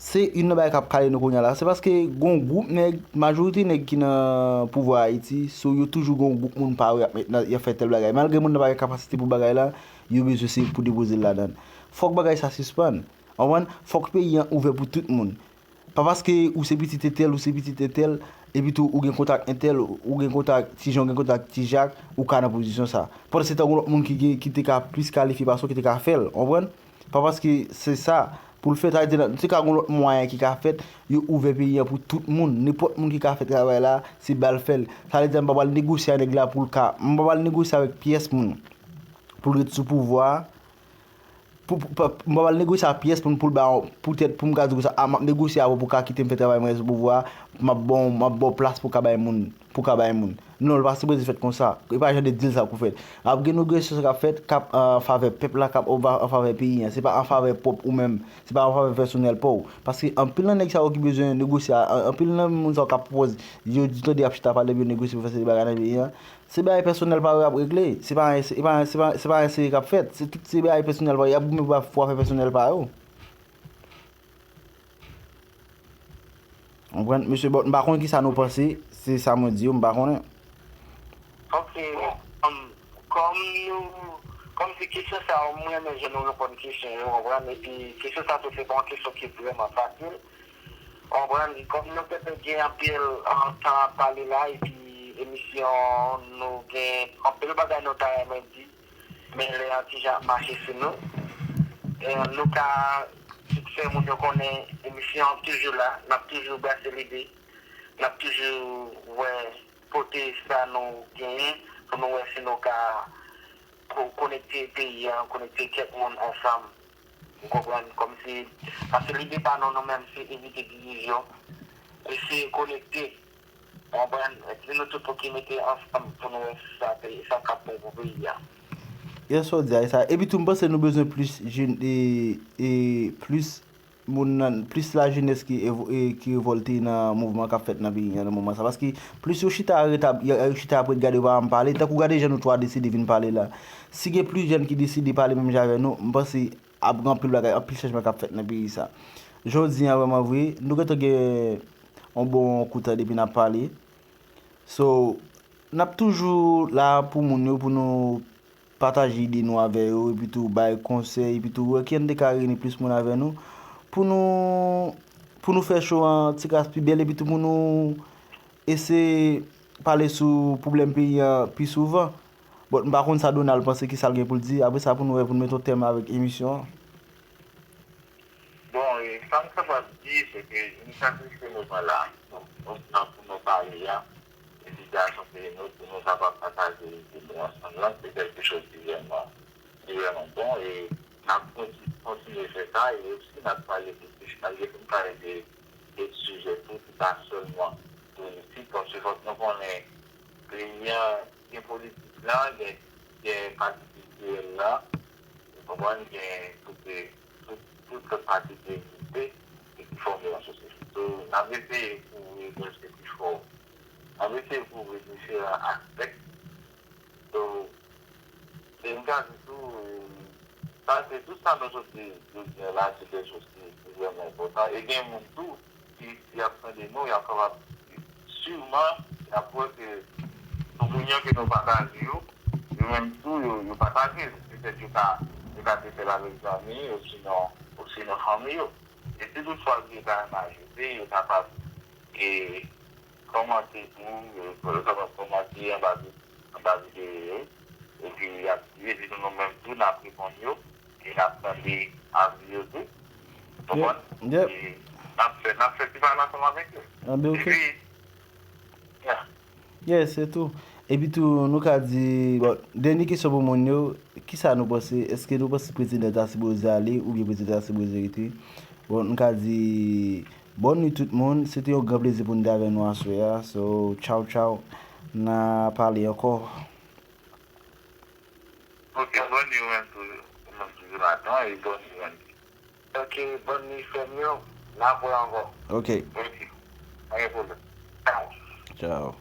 Se youn nan bagay k ap kale nou kounye a la. Se paske gon gwoup nèg, majorite nèg ki nan pouvwa Ayiti, so yo toujou gon gwoup moun pa yo y ap met nan, y ap fè tèl bagay. Malgre moun nan pa gen kapasite pou bagay la, yo bezwen se pou depoze l ladan l. Fòk bagay sa sispann. Ou konprann? Fòk peyi an ouvè pou tout moun. Pa paske ou se pitit entèl, ou se pitit entèl, epi tou ou gen kontak entèl, ou gen kontak Ti Jan, ou gen kontak Ti Jak, ou ka nan pozisyon sa. Pandan se tan, gon lòt moun ki gen, ki te ka plis kalifye pase w, ki te ka fè l, ou konprann? Pa paske se sa pou l fèt, sa vle di, nan, se ka gon lòt mwayen ki ka fèt, yo ouvè peyi an pou tout moun. Nenpòt moun ki ka fè travay la, se ba l fè l. Sa vle di, m pa pral negosye a nèg la pou l ka, m pa pral negosye avèk pyès moun pou l ret sou pouvwa a. Pou, pou, pa, m pa pral negosye a pyès moun pou l ba w, poutèt pou m ka di konsa, a, m ap negosye avè w pou w ka kite m fè travay mwen sou pouvwa a, m ap ba w, m ap ba w plas pou w ka bay moun, pou w ka bay moun. Non, l pa sipoze fèt konsa. E pa jan de dil sa pou fèt. Ap gen negosye k ap fèt, k ap an favè pèp la, k ap an favè peyi an. Se pa an favè pwòp ou menm. Se pa an favè pèsonèl pa w. Paske anpil nan nèg sa yo ki bezwen negosye a, an-, anpil nan moun sa yo k ap pwòz, yo di tande y ap chita pale, yo negosye pou fè se bagay nan peyi an. Se bagay pèsonèl pa yo y ap regle. Se pa, se pa, se pa, se pa anyen serye k ap fèt. Se tout se bagay pèsonèl pa yo. Y ap goumen pou, pou afè pèsonèl pa yo. Konprann? Mesye Bòt, m pa konn kisa nou panse. Se sa mwen di yo, m pa konnen. Ok. Um, kòm nou, kòm se kesyon sa yo, m renmen jan nou reponn kesyon yo, konprann? Epi kesyon sa tou se pa yon kesyon ki vrèman fasil. Konprann? Kòm nou gentan gen anpil an, tan ap pale la, epi emisyon, nou gen anpil bagay nou ta renmen di, men lè an ti jan ap mache sou nou. E, nou ka fè moun yo konnen emisyon an ap toujou la, n ap toujou brase lide, n ap toujou wè pote sa nou genyen pou nou wè si nou ka ko-, konekte peyi an, konekte kèk moun ansanm. Ou konprann? Kòmsi, paske lide pa nou, nou menm, se evite divizyon, eseye konekte. Ou konprann? Di nou tout pou ki mete ansanm pou nou wè sa peyi, sa k ap bon pou peyi a. Yes, sa w di a, e sa. Epi tou, m panse nou bezwen plis jèn, e, e plis moun nan, plis lajenès ki evo-, e, ki revòlte nan mouvman k ap fèt nan peyi an nan moman sa. Paske plis yo chita ret ap, yo, yo chita ap ret gade yo pa janm pale, tankou gade jan nou twa deside vin pale la. Si gen plis jèn ki deside pale menm jan avè nou, m panse ap gen anpil bagay, anpil chanjman k ap fèt nan peyi sa. Jan w di an vrèman vre, nou gentan gen yon bon kou tan depi n ap pale. So, n ap toujou la pou moun yo, pou nou pataje ide nou avè yo, epi tou bay konsèy, epi tou wè ki jan n te ka reyini plis moun avè nou, pou nou, pou nou fè cho an ti kras pi bèl, epi tou pou nou eseye pale sou pwoblèm peyi an pi souvan. Bon, m pa konn sa Donald panse, kisa l gen pou l di. Apre sa, pou nou wè, pou nou mete yon tèm avèk emisyon an. Bon, e, sa m kapab di, se ke inisyativ ke nou pran la, nou, nou pran pou nou pale a, e sitiyasyon peyi nou, pou nou kapab pataje ide nou ansanm lan, se kèlke choz ki vrèman, ki vrèman bon, e n ap konti-, kontinye fè sa, e osi n ap pale de plis, malgre ke nou pale de, de sijè tou ki pa sèlman politik, paske fòk nou konnen peyi an, gen politik la, gen, gen pati kiltirèl la, ou konprann, gen tout, tout, tout lòt pati ki egziste e ki fòme yon sosyete. So, n ap eseye kouvri prèske pi fò, n ap eseye kouvri diferan aspè. So, e m ka di tou, sa se tout sa nou sot di, di jodi a la, se de choz ki, ki vrèman enpòtan. E gen moun tou, ki, ki ap tande nou, y ap kapab, siman, y ap wè ke opinyon ke nou pataje yo, yo menm tou, yo, yo pataje l. Petèt yo ka, yo ka te fè l avèk zanmi, osinon, osinon fanmi yo. E si toutfwa gen bagay m ajoute, yo kapab, e, kòmante tou, yo, yo kapab kòmante anba, anba videyo yo. Epi, y ap, epi nou, nou menm tou, n ap reponn yo. E n ap tande avi yo tou. Konprann? E n ap fè, n ap fè ti pale ansanm avèk yo. Epi, yeah. Yeah, se tou. Epi tou, nou ka di, bon, dènye kesyon pou moun yo, kisa nou panse? Èske nou panse prezidan ta sipoze ale oubyen prezidan ta sipoze rete? Bon, nou ka di, bòn nuit tout moun. Se te yon gran plezi pou n te avè nou aswè a. So, tchaw, tchaw. N a pale ankò. Ok, bòn nuit ou menm tou, ou menm tou, Jonathan, e bòn nuit, Wendy. Ok, bòn nuit, frè m yo. N ap wè ankò. Ok. Ok. Pa gen pwoblèm. Tchao.